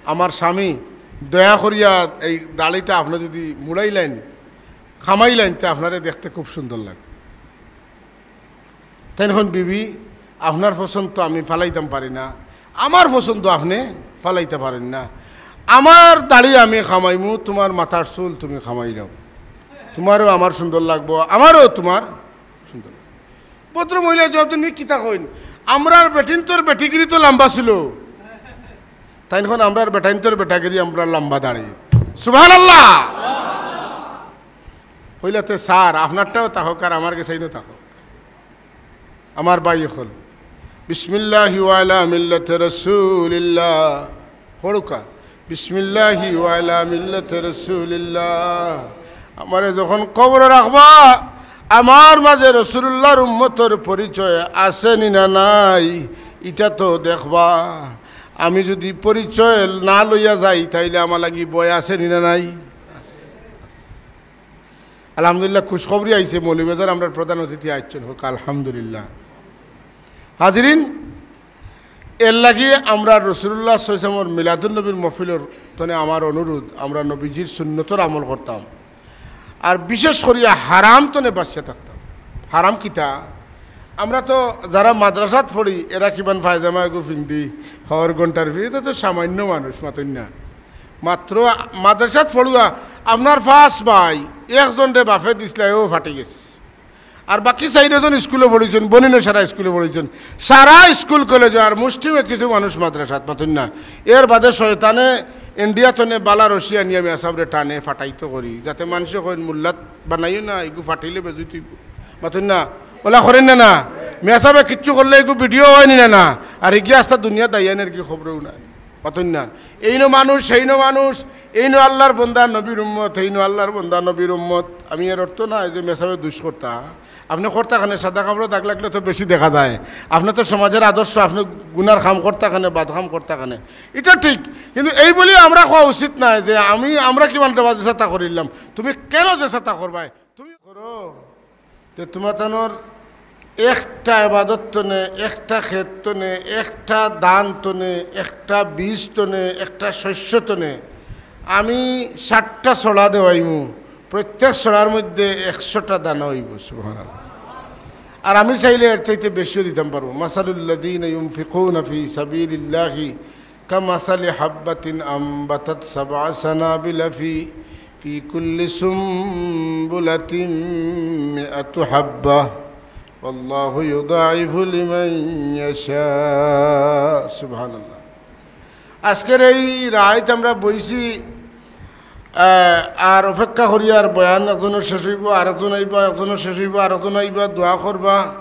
আমার স্বামী, দয়া করিয়া এই দাড়িটা আপনে যুদি মুড়াইলাইন, কামাইলাইন, তে আপনারে দেখতে খুব সুন্দর লাগে।" তাইন কইন, "বিবি, আপনার পছন্দ তো আমি ফালাইতাম পারি না, আমার পছন্দ আপনে ফালাইতা পারইন না। আমার দাড়ি আমি কামাইমু, তুমার মাথার চুল তুমি কামাইলাও, তুমারও আমার সুন্দর লাগবো, আমারও তুমার সুন্দর লাগবো।" ভদ্র মহিলায় জবাব দেইন, "ই কিতা কইন? আমরার বেটিন্তর বেটিগিরি তো লাম্বা ছিল।" তাইন কইন, "আমরার বেটাইন্তর বেটাগিরি আমরার লাম্বা দাড়ি।" সুবহানাল্লাহ। কইলা, "তে স্যার, আপনারটাও থাকউক আর আমার গেছে ইনো থাকউক।" আমার ভাই অকল, বিসমিল্লাহি ওয়া আলা মিল্লাতি রাসূলিল্লাহ। পড়উক্কা, বিসমিল্লাহি ওয়া আলা মিল্লাতি রাসূলিল্লাহ। আমারে যখন কবরো রাখবা, আমার মাঝে রাসূলুল্লাহর উম্মতর পরিচয় আছে নি না নাই, ইটা তো দেখবা। আমি যুদি পরিচয় না লইয়া যাই, তাইলে আমার লাগি ভয় আছে নি না নাই? আলহামদুলিল্লাহ, খুশখবরি আইছে, মৌলভীবাজার আমরার প্রধান অতিথি আইছইন, কউক্কা আলহামদুলিল্লাহ। হাজিরিন, এর লাগি আমরা রাসূলুল্লাহ সাল্লাল্লাহু আলাইহি ওয়াসাল্লামর মিলাদুন নবীর মহফিলর তনে আমার অনুরোধ, আমরা নবীজির সুন্নতর আমল করতাম, আর বিশেষ করিয়া হারাম তনে বাঁচিয়া থাকতাম। হারাম কিতা? আমরা তো যারা মাদ্রাসাত পড়ি, এরা কিমান পায়জামা এগু ফিন্দি, হর ঘন্টার ফিরি, তো, তো সামান্য মানুষ, মাতইন না। মাত্র মাদ্রাসাত পড়ুয়া, আপনার পাঁচ ভাই, একজনরে বাপে দিছলা, অউ ফাটি গেছে। আর বাকি চাইরজন স্কুলো পড়ছইন, বনিনও সারা স্কুলো পড়ছইন, সারা স্কুল কলেজো, আর মুষ্টিমেয় কিছু মানুষ মাদ্রাসাত, মাতইন না। এর বাদে শয়তানে ইন্ডিয়া তনে বালা রশি আনিয়া মেসাবরে টানে ফাটাইতো করি, যাতে মানষে কইন, "মুল্লাত বানাইও না, ইগু ফাটিলে বেজুতি।" মাতইন না, অলা করইন না, না। মেসাবে কিচ্ছু করলে ইগু ভিডিও অয়নি না, না। আর ইগিয়া আস্তা দুনিয়া দাইয়ানের কি খবরও নাই। মাতইন না। এইনো মানুষ, সেইনো মানুষ, এইনো আল্লাহর বন্দা নবীর উম্মত, এইনো আল্লাহর বন্দা নবীর উম্মত। আমি এর অর্থ নায় যে মেসাবে দুষ করতা। আপনে করতা কেনে, সাদা কাপড়ো দাগ লাগলে তো বেশি দেখা যায়। আপনে তো সমাজর আদর্শ, আপনে গুনার কাম করতা কেনে, বাদ কাম করতা কেনে। ইটা ঠিক, কিন্তু এই বলি আমরা কওয়া উচিত নায় যে আমি, আমরা কিমান দেবা যেতা তা করিলাম, তুমি কেনে যেতা তা করবায়? তুমি করো, তে তুমার তানর একটা ইবাদত তনে, একটা খেত তনে, একটা ধান তনে, একটা বীজ তনে, একটা শস্য তনে আমি ষাটটা ছড়া দেওয়াইমু, প্রত্যেক ছড়ার মধ্যে একশোটা দানা অইবো। সুবহানাল্লাহ। আর আমি চাইলে এর চাইতে বেশিও দিতাম পারমু। مثل الذين ينفقون في سبيل الله كمثل حبة أنبتت سبع سنابل في في كل سنبلة مئة حبة والله يضاعف لمن يشاء. সুবহানাল্লাহ। আজকের এই রাইত আমরা বইছি, আহ, আর অপেক্ষা করি, আর বয়ান একজনর শেষ অইবো, আর একজন আইবা, একজনর শেষ অইবো, আর একজন আইবা, দোয়া করবা,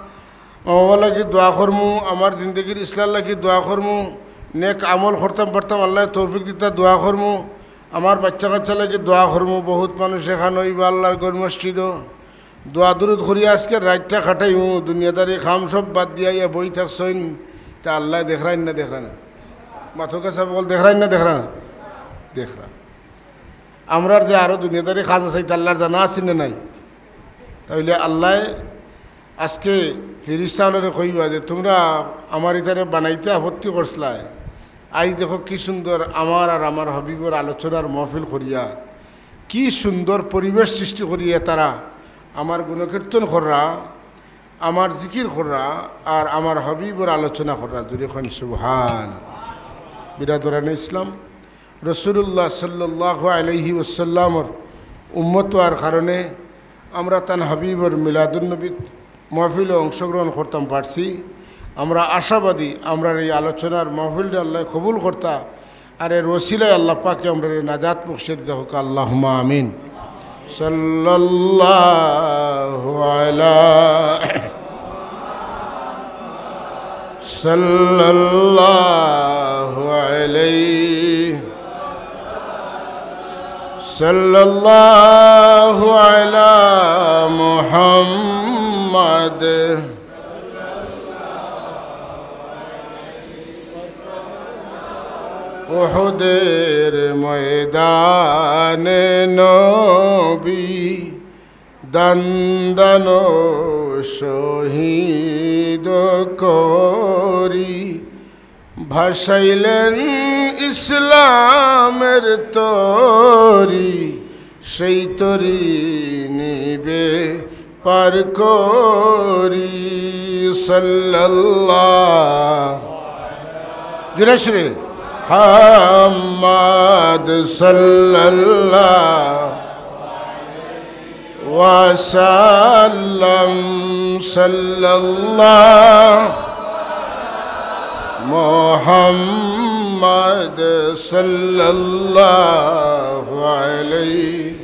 আমার লাগি দোয়া করমু, আমার জিন্দেগির ইসলার লাগি দোয়া করমু, নেক আমল করতাম পারতাম, আল্লায় তৌফিক দিতা, দোয়া করমু, আমার বাচ্চা কাচ্চা লাগি দোয়া করমু, বহুত মানুষ এখান অইবা আল্লার ঘর মসজিদো, দোয়া দুরুদ করি আজকে রাইতটা কাটাইমু, দুনিয়াদারি কাম সব বাদ দিয়া ইয়া বই থাকছইন, তা আল্লায় দেখরাইন না দেখরা না? মাথো কাছা বল, দেখরাইন না দেখরা না? দেখরা। আমরার যে আরো দুনিয়াদারি কাজ আছে, ইতা আল্লার জানা আছে না নাই? তাইলে আল্লায় আজকে ফিরিস্তা অকলরে কইবা যে, "তুমরা আমার ইতারে বানাইতে আপত্তি করছলায়, আইজ দেখো কি সুন্দর আমার আর আমার হাবিবর আলোচনার মহফিল করিয়া, কি সুন্দর পরিবেশ সৃষ্টি করিয়া তারা আমার গুণকীর্তন কররা, আমার জিকির কররা, আর আমার হাবিবর আলোচনা কররা।" জুরে কইন সুবহান। বিরাদরানে ইসলাম, রাসূলুল্লাহ সাল্লাল্লাহু আলাইহি ওয়াসাল্লামর উম্মত অওয়ার কারণে আমরা তান হাবিবর মিলাদুন্নবী মহফিলো অংশগ্রহণ করতাম পারছি। আমরা আশাবাদী, আমরার এই আলোচনার মহফিলটা আল্লায় কবুল করতা, আর এর ওসিলায় আল্লাহ পাকে আমরারে নাজাত বখশে দিতা হউক, আল্লাহুম্মা আমিন। সাল্লাল্লাহু আলা সাল্লাল্লাহু আলাইহি সাল্লাল্লাহু আলা মুহাম্মদ। উহুদের ময়দানে নবী দান্দানো শহীদ করি ভাসাইলেন ইসলামের তরি, সেই তরি নিবে পার করি। সাল্লাল্লাহ, জুরে সুরে, হাম্মাদ সাল্লাল্লাহ ওয়াসাল্লাম। সাল্লাল্লাহ মুহাম্মদ সাল্লাল্লাহু আলাইহি।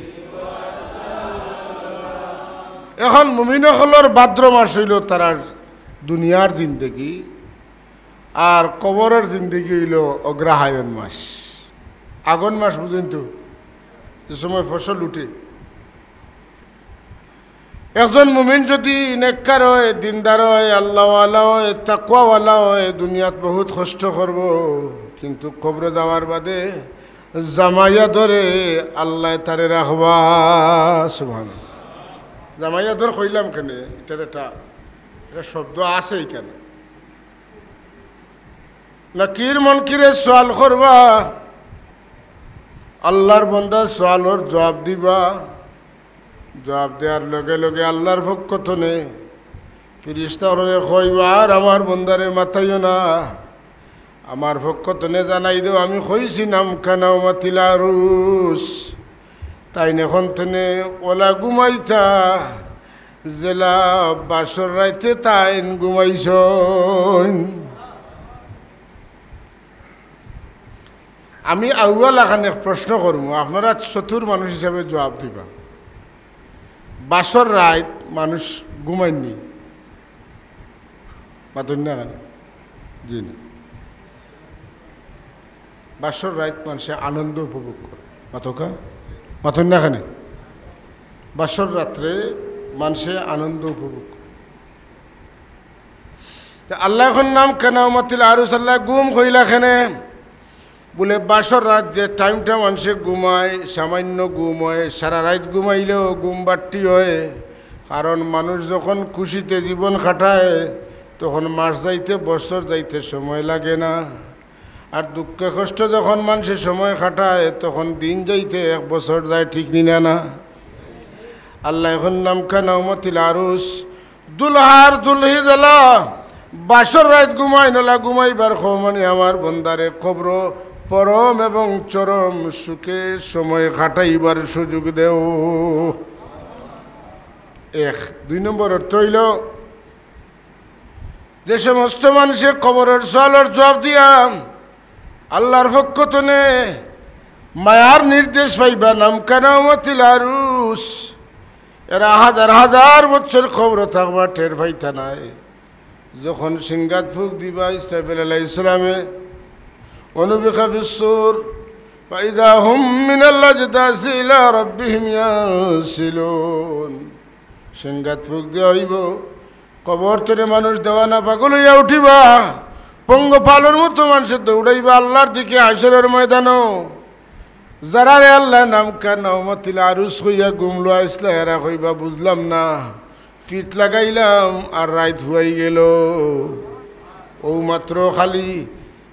এখন মুমিন অকলর ভাদ্র মাস অইলো তারার দুনিয়ার জিন্দেগি, আর কবরর জিন্দেগি অইলো অগ্রহায়ণ মাস। আগন মাস বুঝইন তো, যে সময় ফসল উঠে। একজন মুমিন যদি নেককার অয়, দিনদার অয়, আল্লাহওয়ালা অয়, তাকওয়াওয়ালা অয়, দুনিয়াত বহুত কষ্ট করবো, কিন্তু কবরো যাওয়ার বাদে জামাইয়া ধরে আল্লায় তারে রাখবা। সুবহানাল্লাহ। জামাইয়া ধর কইলাম কেনে? ইটার একটা, একটা শব্দ আছে ইখানে। নাকির মুনকিরে সওয়াল করবা, আল্লার বন্দা সওয়ালর জওয়াব দিবা। জওয়াব দেওয়ার লগে লগে আল্লার পক্ষ তনে ফিরিস্তা অকলরে কইবা, "আর আমার বন্দারে মাতাইও না, আমার পক্ষ তনে জানাই দেও, আমি কইছি নাম কানাও মাতিল আরুস।" তাইন এখন তনে অলা ঘুমাইতা, যেলা বাসর রাইতে তাইন ঘুমাইছইন। আমি আউয়াল আখান এক প্রশ্ন করমু, আপনারা চতুর মানুষ হিসাবে জওয়াব দিবা। বাসর রাইত মানুষ ঘুমাইননি? মাতইন না কেনে? জি না। বাসর রাইত মানষে আনন্দ উপভোগ করে। মাতউক্কা? মাতইন না কেনে? বাসর রাত্রে মানষে আনন্দ উপভোগ করে। তে আল্লায় এখন নাম কানাও মাতিল আরুস, আল্লায় ঘুম কইলা কেনে? বুলে, বাসর রাইত যে টাইমটা মানষে ঘুমায়, সামান্য ঘুম অয়, সারা রাইত ঘুমাইলেও ঘুম বাট্টি অয়, কারণ মানুষ যখন খুশিতে জীবন কাটায়, তখন মাস যাইতে বছর যাইতে সময় লাগে না। আর দুঃখে কষ্ট যখন মানুষে সময় কাটায়, তখন দিন যাইতে এক বছর যায়, ঠিক নি না? না, আল্লায় কইন নামকা নাওমাতিল আরুস, দুলহার দুলহি জ্বালা, বাসর রাইত ঘুমাইন অলা, ঘুমাইবার কও মানে আমার বন্দারে কবরো পরম এবং চরম সুখে সময় কাটাইবার সুযোগ দেও। এক। দুই নম্বর অর্থ অইলো, যে সমস্ত মানুষে কবরর সওয়ালর জুয়াব দিয়া আল্লার পক্ষ তনে মায়ার নির্দেশ পাইবা, নামকা নাওমাতিল আরুস, এরা হাজার হাজার বছর কবরো থাকবা, টের পাইতা নায়। যখন সিংগাত ফুক দিবা ইসরাফিল আলাইহিস সালামে, ونفخ في الصور فإذا هم من الأجداث إلى ربهم ينسلون। সিংগাত ফুক দেওয়া অইবো, কবর তনে মানুষ দেওয়ানা পাগল অইয়া উঠিবা, পঙ্গপালর মতো মানুষে দৌড়াইবা আল্লার দিকে হাশরর ময়দানো। যারারে আল্লায় নামকা নাওমাতিল আরুস কইয়া ঘুম লওয়াইছলা, এরা কইবা, "বুঝলাম না, ফিট লাগাইলাম আর রাইত হুয়াই গেল। অউ মাত্র খালি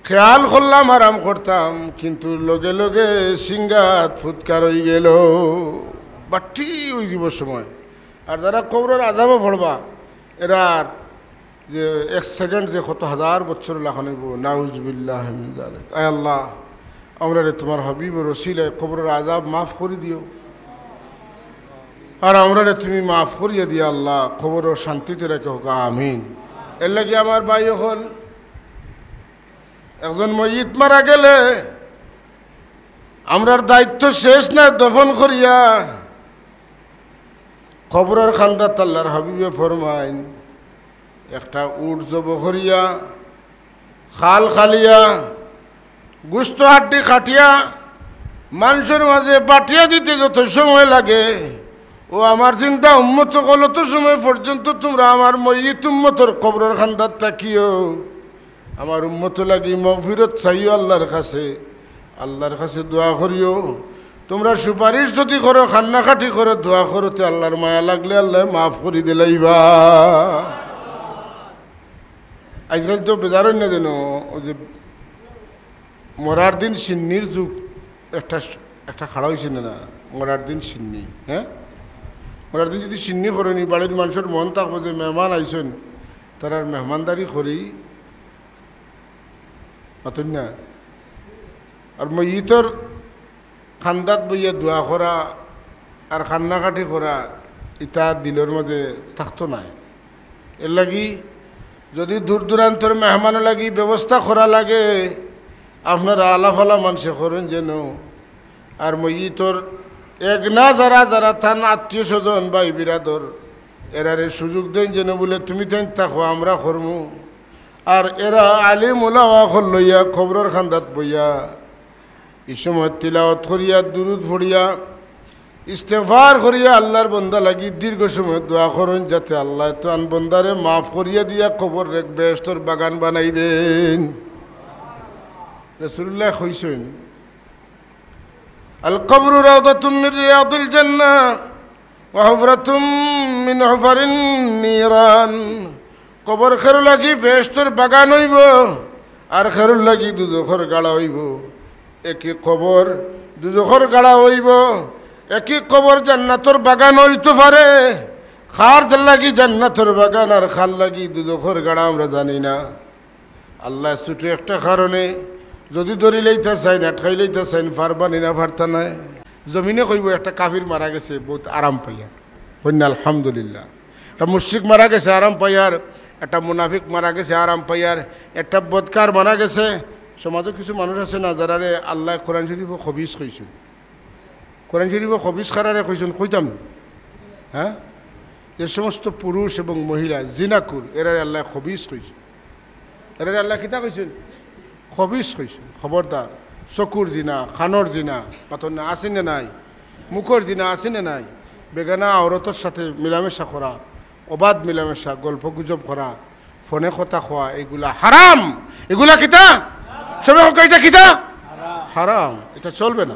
খেয়াল করলাম আরাম করতাম, কিন্তু লগে লগে সিংগাত ফুৎকার অই গেল।" বাট্টি অই যিবো সময়। আর যারা কবরর আজাবো পড়বা, এরার যে এক সেকেন্ড যে কত হাজার বছর লাখান অইবো, নাউজুবিল্লাহ মিন জালিক। আয় আল্লাহ, আমরারে তুমার হাবিবর ওসিলায় কবরর আজাব মাফ করি দিও, আর আমরারে তুমি মাফ করিয়া দিয়া আল্লাহ কবরো শান্তিতে রাখো, আমিন। এর লাগি আমার ভাই অকল, একজন মইয়িত মারা গেলে আমরার দায়িত্ব শেষ না, দফন করিয়া কবরর কান্দাত আল্লার হাবিবে ফরমাইন, একটা উট জবো করিয়া, খাল খালিয়া, গুস্ত হাড্ডি কাটিয়া, মানষর মাঝে বাটিয়া দিতে যত সময় লাগে, ও আমার জিন্দা উম্মত অকল, অত সময় পর্যন্ত তুমরা আমার মইয়িত উম্মতর কবরর কান্দাত থাকিও। আমার উম্মতর লাগি মাগফিরত চাইও আল্লার কাছে, আল্লার কাছে দোয়া করিও। তুমরা সুপারিশ যুদি করো, কান্নাকাটি করো, দোয়া করো, তে আল্লার মায়া লাগলে আল্লায় মাফ করি দিলাইবা। আইজকাইল তো বেজার অইন না যেন, ওই যে মরার দিন শিন্নির যুগ, একটা, একটা খাড়া অইছে না, না? মরার দিন শিন্নি, হ্যাঁ? মরার দিন যুদি শিন্নি করইন, বাড়ির মানষর মন থাকবো যে মেহমান আইছইন, তারার মেহমানদারি করি, মাতইন না? আর মইয়িতর কান্দাত বইয়া দোয়া করা আর কান্নাকাটি করা, ইতা দিলর মাঝে থাকতো নায়। এর লাগি যুদি দূর দূরান্তর মেহমানর লাগি ব্যবস্থা করা লাগে, আপনারা আলাফালা মানষে করইন যেন। আর মইয়িতর এগনা যারা যারা তান আত্মীয় স্বজন ভাই বিরাদর, এরারে সুযোগ দেইন যেন, বুলে, "তুমি তাইন থাকো, আমরা করমু।" আর এরা আলিম উলামা অকল লইয়া কবরর কান্দাত বইয়া ই সময় তিলাওয়াত করিয়া, দুরুদ পড়িয়া, ইস্তেগফার করিয়া আল্লার বন্দা লাগি দীর্ঘ সময় দোয়া করইন, যাতে আল্লায় তান বন্দারে মাফ করিয়া দিয়া কবররে বেহেশতর বাগান বানাই দেইন। রাসূলুল্লায় কইছইন, "আল কবরু রাউদাতুম মিন রিয়াদিল জান্নাহ ওয়া হুফরাতুম মিন হুফারিন নিরান।" কবর কেরো লাগি বেহেশতর বাগান অইবো, আর কেরোর লাগি দুজখর গাড়া অইবো। একই কবর দুজখর গাড়া অইবো, একই কবর জান্নাতর বাগান অইতো পারে। কার লাগি জান্নাতর বাগান আর কার লাগি দুজখর গাড়া আমরা জানি না। আল্লায় ছুটো একটা কারণে যুদি ধরি লইতা চাইন, আটকাই লইতা চাইন, পারবা নি না? পারতা নায়। জমিনে কইবো, "একটা কাফির মারা গেছে, বউত আরাম পাইয়ার।" কইন না, "আলহামদুলিল্লাহ।" একটা মুশরিক মারা গেছে, আরাম পাইয়ার। একটা মুনাফিক মারা গেছে, আরাম পাইয়ার। একটা বদকার মারা গেছে। সমাজো কিছু মানুষ আছে না, যারারে আল্লায় কোরআন শরীফো খবিস কইছইন। কোরআন শরীফো খবিস কারারে কইছইন, কইতাম নি? হ্যাঁ? যে সমস্ত পুরুষ এবং মহিলা জিনাকুর, এরারে আল্লায় খবিস কইছইন। এরারে আল্লায় কিতা কইছইন? খবিস কইছইন। খবরদার, চকুর জিনা, কানর জিনা, মাতইন না, আছে নি নাই? মুখর জিনা আছে নি নাই? বেগানা আওরতর সাথে মিলামেশা করা, অবাধ মিলামেশা, গল্প গুজব করা, ফোনে কথা কওয়া, এইগুলা হারাম। এগুলা কিতা? সবে কউক্কা, ইটা কিতা? হারাম। ইটা চলবে না,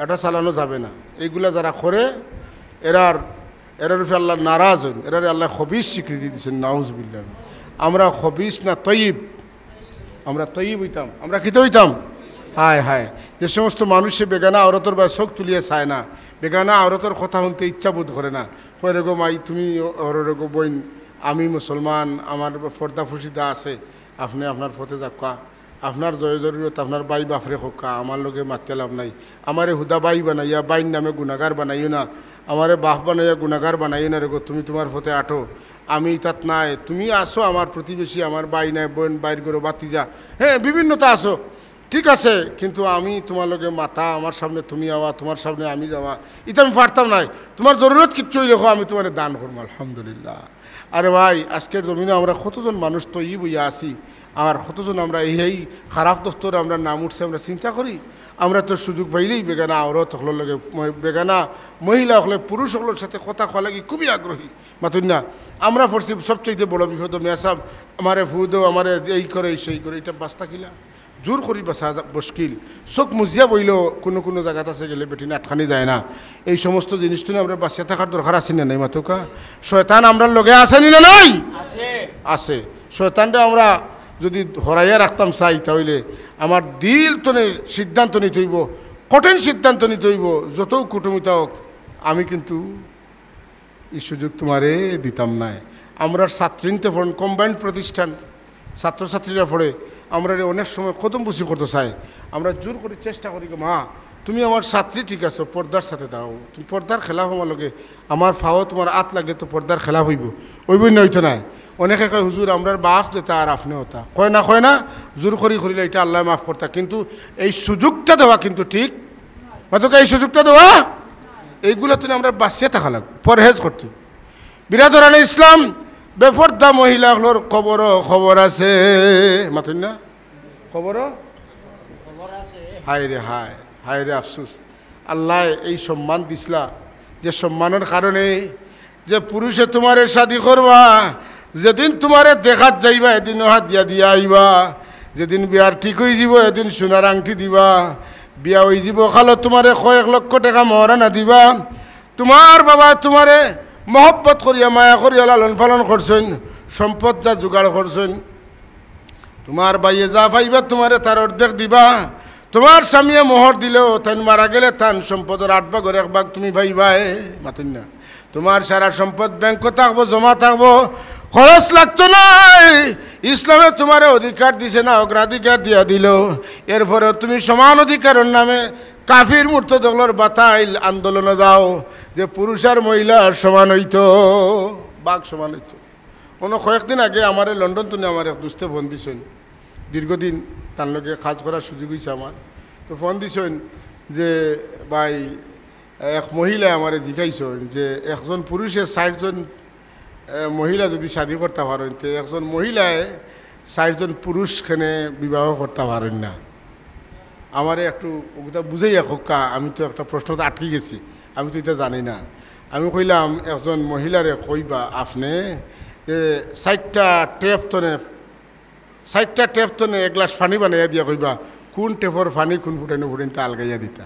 ইটা চালানো যাবে না। এইগুলা যারা করে, এরার এরার উপরে আল্লাহ নারাজ হইন, এরারে আল্লাহ খবিস স্বীকৃতি দিছেন, নাউজুবিল্লাহ। আমরা খবিস না তৈয়ব? আমরা তৈয়ব হইতাম, আমরা কিতা হইতাম? হায় হায়, যে সমস্ত মানুষে বেগানা আওরতর বায় চোখ তুলিয়া চায় না, বেগানা আওরতর কথা হুনতে ইচ্ছা বোধ করে না, কয়, "রে গো মাই, তুমি অরো রে গো বইন, আমি মুসলমান, আমার পর্দা ফুশিদা আছে, আপনে আপনার পথে যাউক্কা।" আপনার জয় জরুরত আপনার ভাই বাফরে কউক্কা, আমার লগে মাতিয়া লাভ নাই। আমারে হুদা ভাই বানাইয়া, ভাইর নামে গুনাগার বানাইও না। আমারে বাফ বানাইয়া গুনাগার বানাইও না রে গো, তুমি তুমার পথে আটো, আমি ইতাত নাই। তুমি আছো আমার প্রতিবেশী, আমার ভাই নাই, বইন, ভাইর ঘরো ভাতিজা, হ্যাঁ, বিভিন্নতা আছো, ঠিক আছে, কিন্তু আমি তুমার লগে মাতা, আমার সামনে তুমি আওয়া, তুমার সামনে আমি যাওয়া, ইতা আমি পারতাম নায়। তুমার জরুরত কিচ্ছু অইলে কও, আমি তুমারে দান করমু, আলহামদুলিল্লাহ। আরে ভাই, আজকের জমিনো আমরা কতজন মানুষ তৈয়ব অইয়া আছি, আর কতজন আমরা এই, এই খারাপ দফতরে আমরা নাম উঠছে, আমরা চিন্তা করি। আমরা তো সুযোগ পাইলেই বেগানা আওরত অকলর লগে, ম-, বেগানা মহিলা অকলে পুরুষ অকলর সাথে কথা কওয়া লাগি খুবই আগ্রহী। মাতুন না, আমরা পড়ছি সবচাইতে বড় বিপদ, মেসাব আমারে ফু দেও, আমারে এই করে, সেই করে, ইটা বাস্তা কিলা? জোর করি বাসা যা-, মুশকিল। চোখ মুজিয়া বইলেও কুনু কুনু জাগাত আছে গেলে বেটিন আটকানি যায় না। এই সমস্ত জিনিস থনে আমরা বাঁচিয়া থাকার দরকার আছে না নাই মাতুক্কা? শয়তান আমরার লগে আছে নি না নাই? আছে। আছে। শয়তানরে আমরা যুদি হরাইয়া রাখতাম চাই, তা অইলে আমার দিল থনে সিদ্ধান্ত নিতে অইবো, কঠিন সিদ্ধান্ত নিতে অইবো। যতউ কুটুমিতা অউক, আমি কিন্তু ই সুযোগ তুমারে দিতাম নায়। আমরার ছাত্রীন্তে পড়েন, combined প্রতিষ্ঠান, ছাত্রছাত্রীরা পড়ে, আমরারে অনেক সময় কদমবুসি করতো চায়। আমরা জোর করি চেষ্টা করি গো, "মা, তুমি আমার ছাত্রী ঠিক আছো, পর্দার সাথে দাও, তুমি পর্দার খেলাফ আমার লগে, আমার ফাও তুমার আত লাগলে তো পর্দার খেলাফ অইবো, অইবো না অইতো নায়?" অনেকে কয়, "হুজুর, আমরার বাফ যেতা আর আপনে অতা।" কয় না, কয় না, জোর করি করিলে ইটা আল্লায় মাফ করতা, কিন্তু এই সুযোগটা দেওয়া কিন্তু ঠিক মাতুক্কা, এই সুযোগটা দেওয়া, এইগুলা থনে আমরা বাঁচিয়া থাকা লাগবো, পরহেজ করতে। বিরাদরানে ইসলাম, বেপর্দা মহিলা অকলর কবরো খবর আছে, মাতুন না? কবরো? হায় রে হায়, হায় রে আফসোস। আল্লায় এই সম্মান দিছলা, যে সম্মানর কারণে যে পুরুষে তুমারে শাদি করবা, যেদিন তুমারে দেখাত যাইবা, এদিনও হাদিয়া দিয়া আইবা। যেদিন বিয়ার ঠিক অইযিবো, এদিন সোনার আংটি দিবা। বিয়া অইযিবো, খালো তুমারে কয়েক লক্ষ টেকা মহরানা দিবা। তুমার বাবায় তুমারে মহব্বত করিয়া, মায়া করিয়া লালন পালন করছইন, সম্পদ যা জোগাড় করছইন, তুমার ভাইয়ে যা পাইবা, তুমারে তার অর্ধেক দিবা। তুমার স্বামীয়ে মোহর দিলেও, তাইন মারা গেলে তান সম্পদর আট ভাগর এক ভাগ তুমি পাইবায়। মাতুন না? তুমার সারা সম্পদ ব্যাংকো থাকবো, জমা থাকবো, খরচ লাগতো নায়। ইসলামে তুমারে অধিকার দিছে না, অগ্রাধিকার দিয়া দিলো। এরপরেও তুমি সমান অধিকারর নামে কাফির মুর্তদ অকলর বাতাইল আন্দোলনো যাও, যে পুরুষ আর মহিলার সমান অইতো, ভাগ সমান অইতো। অনো কয়েকদিন আগে আমারে লন্ডন থনে আমার এক দুস্তে ফোন দিছইন, দীর্ঘদিন তান লগে কাজ করার সুযোগ অইছে আমার। তো ফোন দিছইন যে, "ভাই, এক মহিলায় আমারে জিকাইছইন যে একজন পুরুষে চাইরজন, এ, মহিলা যুদি শাদি করতা পারইন, তে একজন মহিলায় চাইরজন পুরুষ কেনে বিবাহ করতা পারইন না?" আমারে একটু অগুতা বুঝাইয়া কউক্কা, আমি তো একটা প্রশ্নতে আটকি গেছি, আমি তো ইতা জানি না। আমি কইলাম, "একজন মহিলারে কইবা আপনে যে চাইরটা ট্যাপ থনে, চাইরটা ট্যাপ থনে এক গ্লাস পানি বানাইয়া দিয়া কইবা, কুন ট্যাপর পানি কুন ফুটাইনো ফুটাইনতা আলগাইয়া দিতা।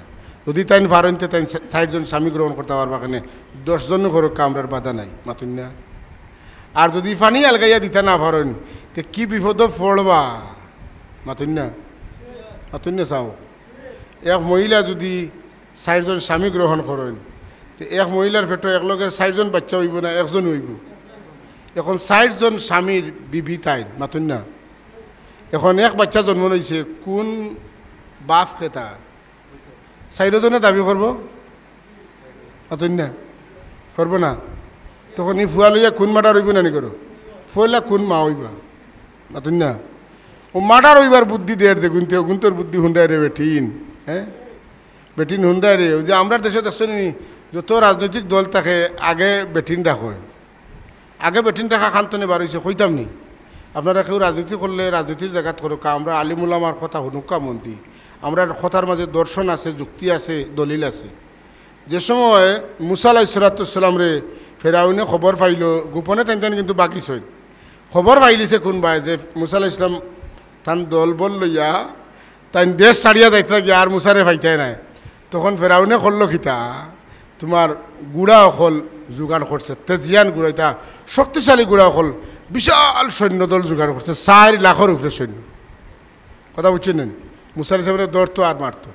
যুদি তাইন পারইন তে তাইন চা-, চাইরজন স্বামী গ্রহণ করতা পারবা কেনে, দশজন করউক্কা, আমরার বাধা নাই।" মাতুন না? আর যুদি পানি আলগাইয়া দিতা না পারইন, তে কি বিপদো পড়বা? মাতুন না? মাতুন না চাও? এক মহিলা যুদি চাইরজন স্বামী গ্রহণ করইন, তে এক মহিলার পেটো একলগে চাইরজন বাইচ্চা অইবো না, একজন অইবো? এখন চাইরজন স্বামীর বিবি তাইন, মাতুন না? এখন এক বাইচ্চা জন্ম অইছে, কুন বাফ কেতা? চাইরজনে দাবি করবো? মাতুন না? করবো না? তখন ই ফুয়া লইয়া কুন মার্ডার অইবো না নি করো? ফুয়ালা কুন মা অইবা? মাতুন না? ও মার্ডার অইবার বুদ্ধি দের দে, গুনতে, গুনতর বুদ্ধি হুন্ডায় রে বেটিন, হ্যাঁ? বেটিন হুন্ডায় রে। ওই যে আমরার দেশো দেখছো নি, যত রাজনৈতিক দল থাকে, আগে বেটিন ডাকইন। আগে বেটিন ডাকা কান থনে বার অইছে, কইতাম নি? আপনারা কেউ রাজনীতি করলে রাজনীতির জাগাত করউক্কা, আমরা আলিম উলামার কথা হুনউক্কা মন দি। আমরার কথার মাঝে দর্শন আছে, যুক্তি আছে, দলিল আছে। যে সময় মুসা আলাইহিস সালাতু ওয়াস সালামরে ফেরাউনে খবর পাইলো, গোপনে তাইন তাইন কিন্তু বাগিছইন। খবর পাইলিছে কুনবায় যে মুসা আলাইহিস সালাম তান দলবল লইয়া তাইন দেশ ছাড়িয়া যাইতা গিয়া আর মুসারে পাইতায় নায়। তখন ফেরাউনে করলো কিতা, তুমার ঘুড়া অকল জোগাড় করছে, তেজিয়ান ঘোড়া, ইতা শক্তিশালী ঘোড়া অকল, বিশাল সৈন্যদল জোগাড় করছে, চাইর লাখর উপরে সৈন্য। কথা বুঝছইন নি? মুসা আলাইহিস সালামরে ধরতো আর মারতো।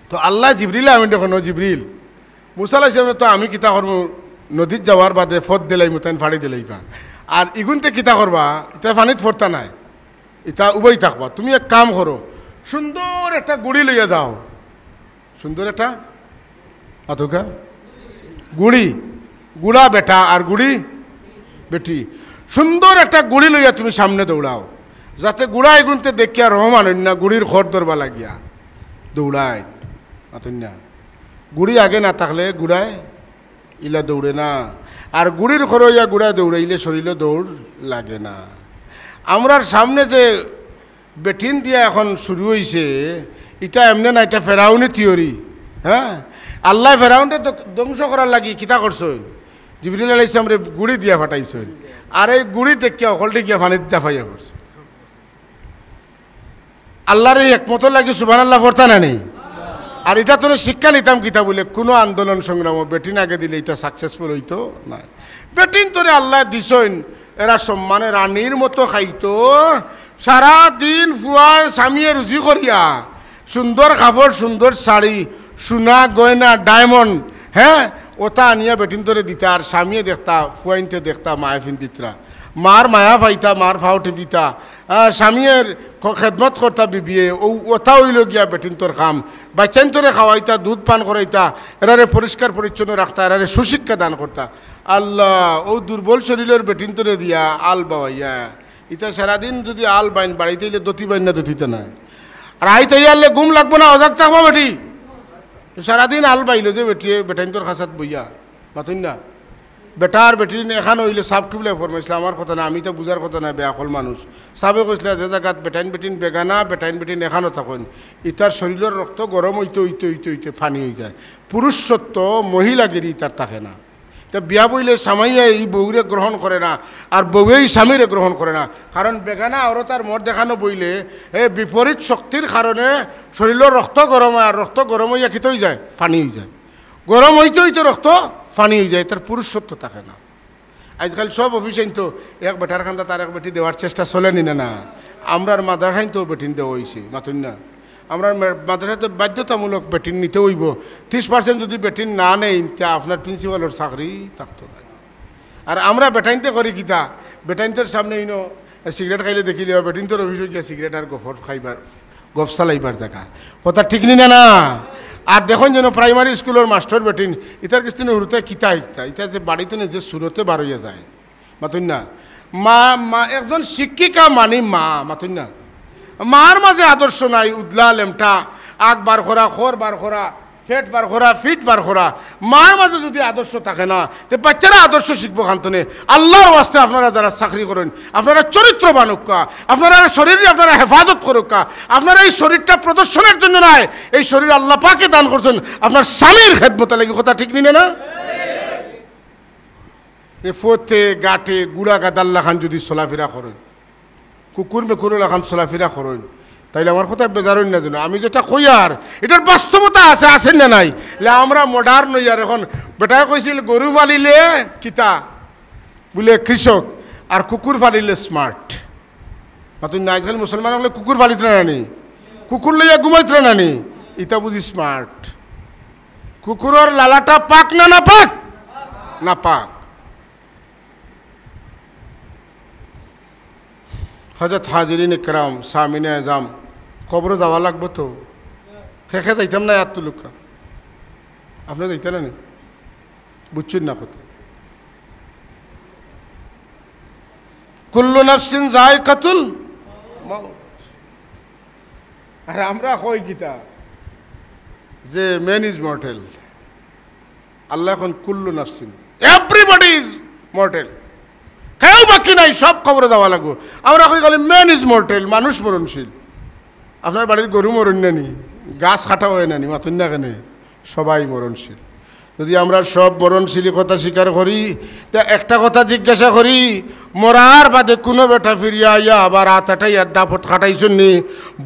তো আল্লায় জিবরিল আমিনরে কইন, "জিবরিল, মুসা আলাইহিস সালামরে তো আমি কিতা করমু, নদীত যাওয়ার বাদে পথ দিলাইমু, তাইন ফাড়ি দিলাইবা। আর ইগুইন্তে কিতা করবা, ইতা পানিত পড়তা নায়, ইতা উবাই থাকবা। তুমি এক কাম করো, সুন্দর একটা গুড়ি লইয়া যাও।" সুন্দর একটা, মাতউক্কা, গুড়ি, গুড়া বেটা আর গুড়ি বেটি। সুন্দর একটা গুড়ি লইয়া তুমি সামনে দৌড়াও, যাতে ঘোড়া ইগুইন্তে দেখিয়া রহমান অইন না, গুড়ির খর ধরবা লাগিয়া দৌড়াইন। মাতইন না, গুড়ি আগে না থাকলে ঘোড়ায় ইলা দৌড়ে না। আর গুড়ির খর অইয়া ঘোড়ায় দৌড়াইলে শরীলো দৌড় লাগে না। আমরার সামনে যে বেটিন দিয়া এখন শুরু অইছে, ইটা এমনে না, ইটা ফেরাউনি থিওরি। হ্যাঁ, আল্লায় ফেরাউনরে ধ্ব-, ধ্বংস করার লাগি কিতা করছইন? জিবরিল আলাইহিস সালামরে গুড়ি দিয়া ফাটাইছইন। আর এই গুড়ি দেখিয়া হকলটি গিয়া পানিত জাফাইয়া পড়ছে। আল্লার এই একমতর লাগি সুবহানাল্লাহ পড়তা না নি? আর ইটা থনে শিক্ষা নিতাম কিতা বুলে, কুনু আন্দোলন সংগ্রামো বেটিন আগে দিলে ইটা successful অইতো নায়। বেটিনতরে আল্লায় দিছইন, এরা সম্মানে রানীর মতো খাইতো। সারা দিন ফুয়ায় স্বামীয়ে রুজি করিয়া, সুন্দর কাপড়, সুন্দর শাড়ি, সোনা, গয়না, diamond, হ্যাঁ, ওটা আনিয়া বেটিনতরে দিতা, আর স্বামীয়ে দেখতা, ফুয়াইন্তে দেখতা, মায়ে ফিন্দিতরা, মার মায়া পাইতা, মার ফাও টিপিতা, আহ, স্বামীর খ-, খেদমত করতা বিবিয়ে, ও ওটা অইলো গিয়া বেটিনতর কাম। বাচ্চাইন্তরে খাওয়াইতা, দুধ পান করাইতা, এরারে পরিষ্কার পরিচ্ছন্ন রাখতা, এরারে সুশিক্ষা দান করতা। আল্লাহ, ও দুর্বল শরীলর বেটিনতরে দিয়া আল বাওয়াইয়া, ইতা সারাদিন যদি আল বাইন বাড়িত আইলে দতি বাইন না দতিতা নায়। আর আইতে আইলে ঘুম লাগবো না, অজাগ থাকবা বেটি। সারাদিন আল বাইলো যে বেটিয়ে বেটাইন্তর খাসাত বইয়া, মাতইন না। বেটা আর বেটিন এখান অইলে সাব কিবলায় ফরমাইছলা, আমার কথা না, আমি তো বুঝার কথা না, বেআকল মানুষ। সাবে কইছলা যে জাগাত বেটাইন বেটিন বেগানা, বেটাইন বেটিন এখানো থাকইন, ইতার শরীলর রক্ত গরম অইতে অইতে অইতে অইতে পানি অইযায়। পুরুষত্ব মহিলাগিরি ইতার থাকে না। তে বিয়া বইলে স্বামীয়ে ই বউরে গ্রহণ করে না, আর বউয়ে ই স্বামীরে গ্রহণ করে না। কারণ বেগানা আওরত আর মর্দ এখানো বইলে এ বিপরীত শক্তির কারণে শরীলর রক্ত গরম অয়, আর রক্ত গরম অইয়া কিতা অইযায়? পানি অইযায়। গরম অইতে অইতে রক্ত পানি অইযায়, তার পুরুষত্ব থাকে না। আইজকাল সব অফিসে তো এক বেটার কান্দাত আরেক বেটি দেওয়ার চেষ্টা চলে নি না, না? আমরার মাদ্রাসাইন তো বেটিন দেওয়া অইছে, মাতইন না। আমরার মে-, মাদ্রাসাত তো বাধ্যতামূলক বেটিন নিতে অইবো। ত্রিশ percent যদি বেটিন না নেইন, তে আপনার প্রিন্সিপালর চাকরি থাকতো নায়। আর আমরা বেটাইন্তে করি কিতা? বেটাইন্তর সামনে ইনো সিগারেট খাইলে দেখিলে, বেটিন্তর অফিসো গিয়া সিগারেট আর গফর খাইবার, গফ চালাইবার জাগা। কথা ঠিক নি না, না? আর দেখইন যেন প্রাইমারি স্কুলর মাস্টর বেটিন, ইতার কিস্তিনে হুরুতে কিতা হিকতা, ইতা যে বাড়িত নে যে সুরতে বার অইয়া যায়। মাতইন না। মা, মা, একজন শিক্ষিকা মানি মা, মাতইন না। মার মাঝে আদর্শ নাই, উদলা, লেমটা, আগ বার করা, খর বার করা, পেট বার করা, ফিট বার করা। মার মাঝে যদি আদর্শ থাকে না, তে বাচ্চারা আদর্শ শিখবো কান থনে? আল্লার ওয়াস্তে আপনারা যারা চাকরি করইন, আপনারা চরিত্রবান অউক্কা, আপনারা শরীররে আপনারা হেফাজত করউক্কা। আপনারা এই শরীরটা প্রদর্শনের জন্য নায়, এই শরীর আল্লা পাকে দান করছইন আপনার স্বামীর খেদমতর লাগি। কথা ঠিক নি না, না? এ পথে ঘাটে ঘুড়া গাধার লাখান যদি চলাফিরা করইন, কুকুর মেকুরর লাখান চলাফিরা করইন, তাইলে আমার কথায় বেজার অইন না যেন। আমি যেটা কইয়ার, ইটার বাস্তবতা আছে, আছে না নাই? লে আমরা modern অইয়ার। এখন বেটায় কইছিল, "গরু পালিলে কিতা?" বুলে, "কৃষক, আর কুকুর পালিলে smart।" মাতইন না, আইজকাল মুসলমান অকলে কুকুর পালিতরা না নি, কুকুর লইয়া ঘুমাইতরা না নি, ইতা বুঝি smart। কুকুরর লালাটা পাক না নাপাক? নাপাক। হযরত হাজিরিন ইকরাম, সামিনা এজাম, কবরো যাওয়া লাগবো তো। কে কে যাইতাম না, আত তুলউক্কা। আপনে যাইতা না নি? বুঝছইন না কথা। কুল্লু নাফসিন যায়িকাতুল মাউত। আর আমরা কই কিতা? যে man is mortal। আল্লায় কইন কুল্লু নাফসিন, everybody is mortal। কেউ বাকি নাই, সব কবরো যাওয়া লাগবো। আমরা কই খালি man is mortal, মানুষ মরণশীল। আপনার বাড়ির গরু মরইন না নি, গাছ কাটা অয় না নি, মাতইন না কেনে? সবাই মরণশীল। যদি আমরা সব মরণশীল কথা স্বীকার করি, তে একটা কথা জিজ্ঞাসা করি, মরার বাদে কুনু বেটা ফিরিয়া আইয়া আবার আত আটাইয়া দাপট খাটাইছইন নি?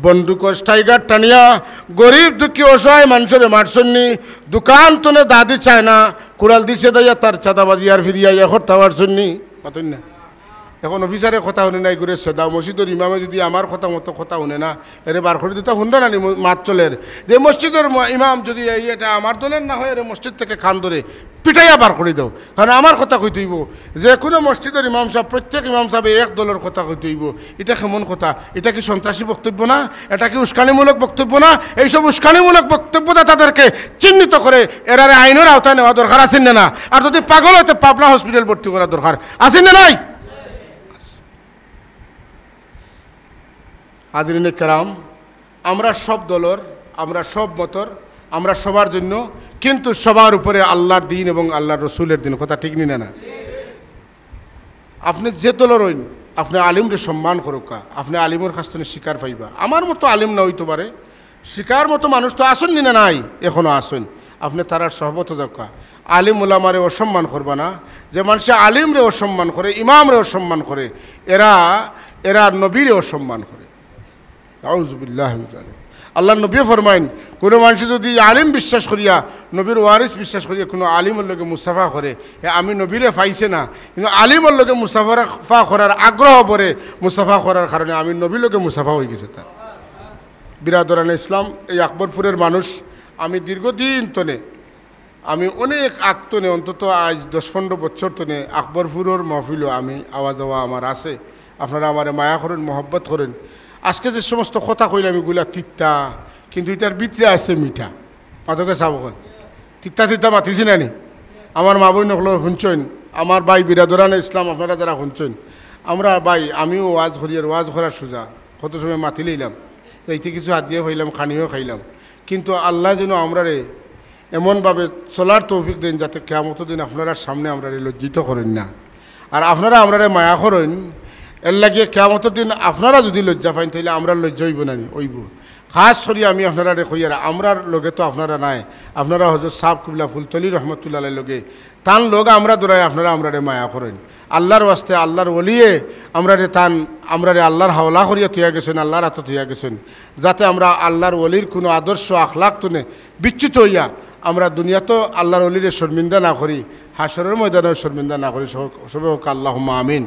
বন্দুক, টাইগার টানিয়া গরিব দুঃখী অসহায় মানষরে মারছইন নি? দোকান তনে দাদি চায় না, কুড়াল দিছে দাইয়া তার চাঁদাবাজি আর ফিরিয়া আইয়া করতা পারছইন নি? মাতইন না। এখন অফিসারে কথা হুনে না, ইগুরে সেদা। মসজিদর ইমামে যদি আমার কথা মতো কথা হুনে না, এরে বার করি দিতা। হুনরা না নি ম-, মাত চলের। যে মসজিদর ম-, ইমাম যদি এই এটা আমার দলের না হয়, এরে মসজিদ থেকে কান ধরে পিটাইয়া বার করি দেও। কারণ আমার কথা কইতে অইবো। যে কুনু মসজিদর ইমাম সাব, প্রত্যেক ইমাম সাবে এক দলর কথা কইতে অইবো। ইটা কেমন কথা? ইটা কি সন্ত্রাসী বক্তব্য না? ইটা কি উস্কানিমূলক বক্তব্য না? এইসব উস্কানিমূলক বক্তব্যদাতাদেরকে চিহ্নিত করে এরারে আইনর আওতায় নেওয়া দরকার আছে না? আর যদি পাগল অয় তে পাবনা হসপিটাল ভর্তি করা দরকার আছে না নাই? হাজিরিনে কেরাম, আমরা সব দলর, আমরা সব মতর, আমরা সবার জন্য, কিন্তু সবার উপরে আল্লাহর দিন এবং আল্লাহর রসুলের দিন। কথা ঠিক নি না? না, আপনে যে দলর অইন, আপনে আলিমরে সম্মান করউক্কা, আপনে আলিমর কাছ তনে শিক্ষা পাইবা। আমার মতো আলিম না অইতো পারে, শিক্ষার মতো মানুষ তো আছইন নি না নাই, এখনো আছইন। আপনে তারার সহবত থাকউক্কা। আলিম উলামারে অসম্মান করবা না। যে মানষে আলিমরে অসম্মান করে, ইমামরে অসম্মান করে, এরা, এরা নবীরে অসম্মান করে। আউযুবিল্লাহি মিন যালিক। আল্লাহর নবী ফরমাইন, কুনু মানষে যদি আলিম বিশ্বাস করিয়া, নবীর ওয়ারিস বিশ্বাস করিয়া কুনু আলিমর লগে মুসাফা করে, হে আমি নবীরে পাইছে না, কিন্তু আলিমর লগে মুসাফা করার আগ্রহ পরে, মুসাফা করার কারণে আমি নবীর লগে মুসাফা অইগেছে তার। বিরাদরানে ইসলাম, এই আকবরপুরের মানুষ, আমি দীর্ঘদিন তনে, আমি অনেক আগ তনে, অন্তত আইজ দশ পনরো বছর তনে আকবরপুরর মহফিলো আমি আওয়া যাওয়া আমার আছে। আপনারা আমারে মায়া করইন, মহব্বত করইন। আজকে যে সমস্ত কথা কইলাম, ইগুলা তিতা, কিন্তু ইটার ভিতরে আছে মিঠা। মাতউক্কা চাব অকল, তিতা তিতা মাতিছি না নি? আমার মা বইন অকল হুনছইন, আমার ভাই বিরাদরানে ইসলাম, আপনারা যারা হুনছইন, আমরা ভাই, আমিও ওয়াজ করি, আর ওয়াজ করার সুজা, কত সময় মাতি লইলাম, যাইতে কিছু হাদিয়াও পাইলাম, খানিও খাইলাম, কিন্তু আল্লায় যেন আমরারে এমনভাবে চলার তৌফিক দেইন, যাতে কিয়ামতর দিন আপনারার সামনে আমরারে লজ্জিত করইন না। আর আপনারা আমরারে মায়া করইন, এরলাগি কিয়ামতর দিন আপনারা যদি লজ্জা পাইন, তাইলে আমরার লজ্জা অইবো না নি? অইবো। খাস করি আমি আপনারারে কইয়ার, আমরার লগে তো আপনারা নাই, আপনারা হজরত সাব কিবলা ফুলতলি রহমতুল্লাহ আলাইহির লগে, তান লগ আমরা ধরাই, আপনারা আমরারে মায়া করইন। আল্লাহর ওয়াস্তে, আল্লাহর ওলিয়ে আমরারে তান, আমরারে আল্লাহর হাওলা করিয়া থইয়া গেছইন, আল্লাহর আতো থইয়া গেছইন, যাতে আমরা আল্লাহর ওলির কুনু আদর্শ আখলাক তনে বিচ্যুত অইয়া আমরা দুনিয়াত আল্লাহর ওলিরে শর্মিন্দা না করি, হাশরর ময়দানেও শর্মিন্দা না করি। সব-, সবে কউক্কা আল্লাহুম্মা আমিন।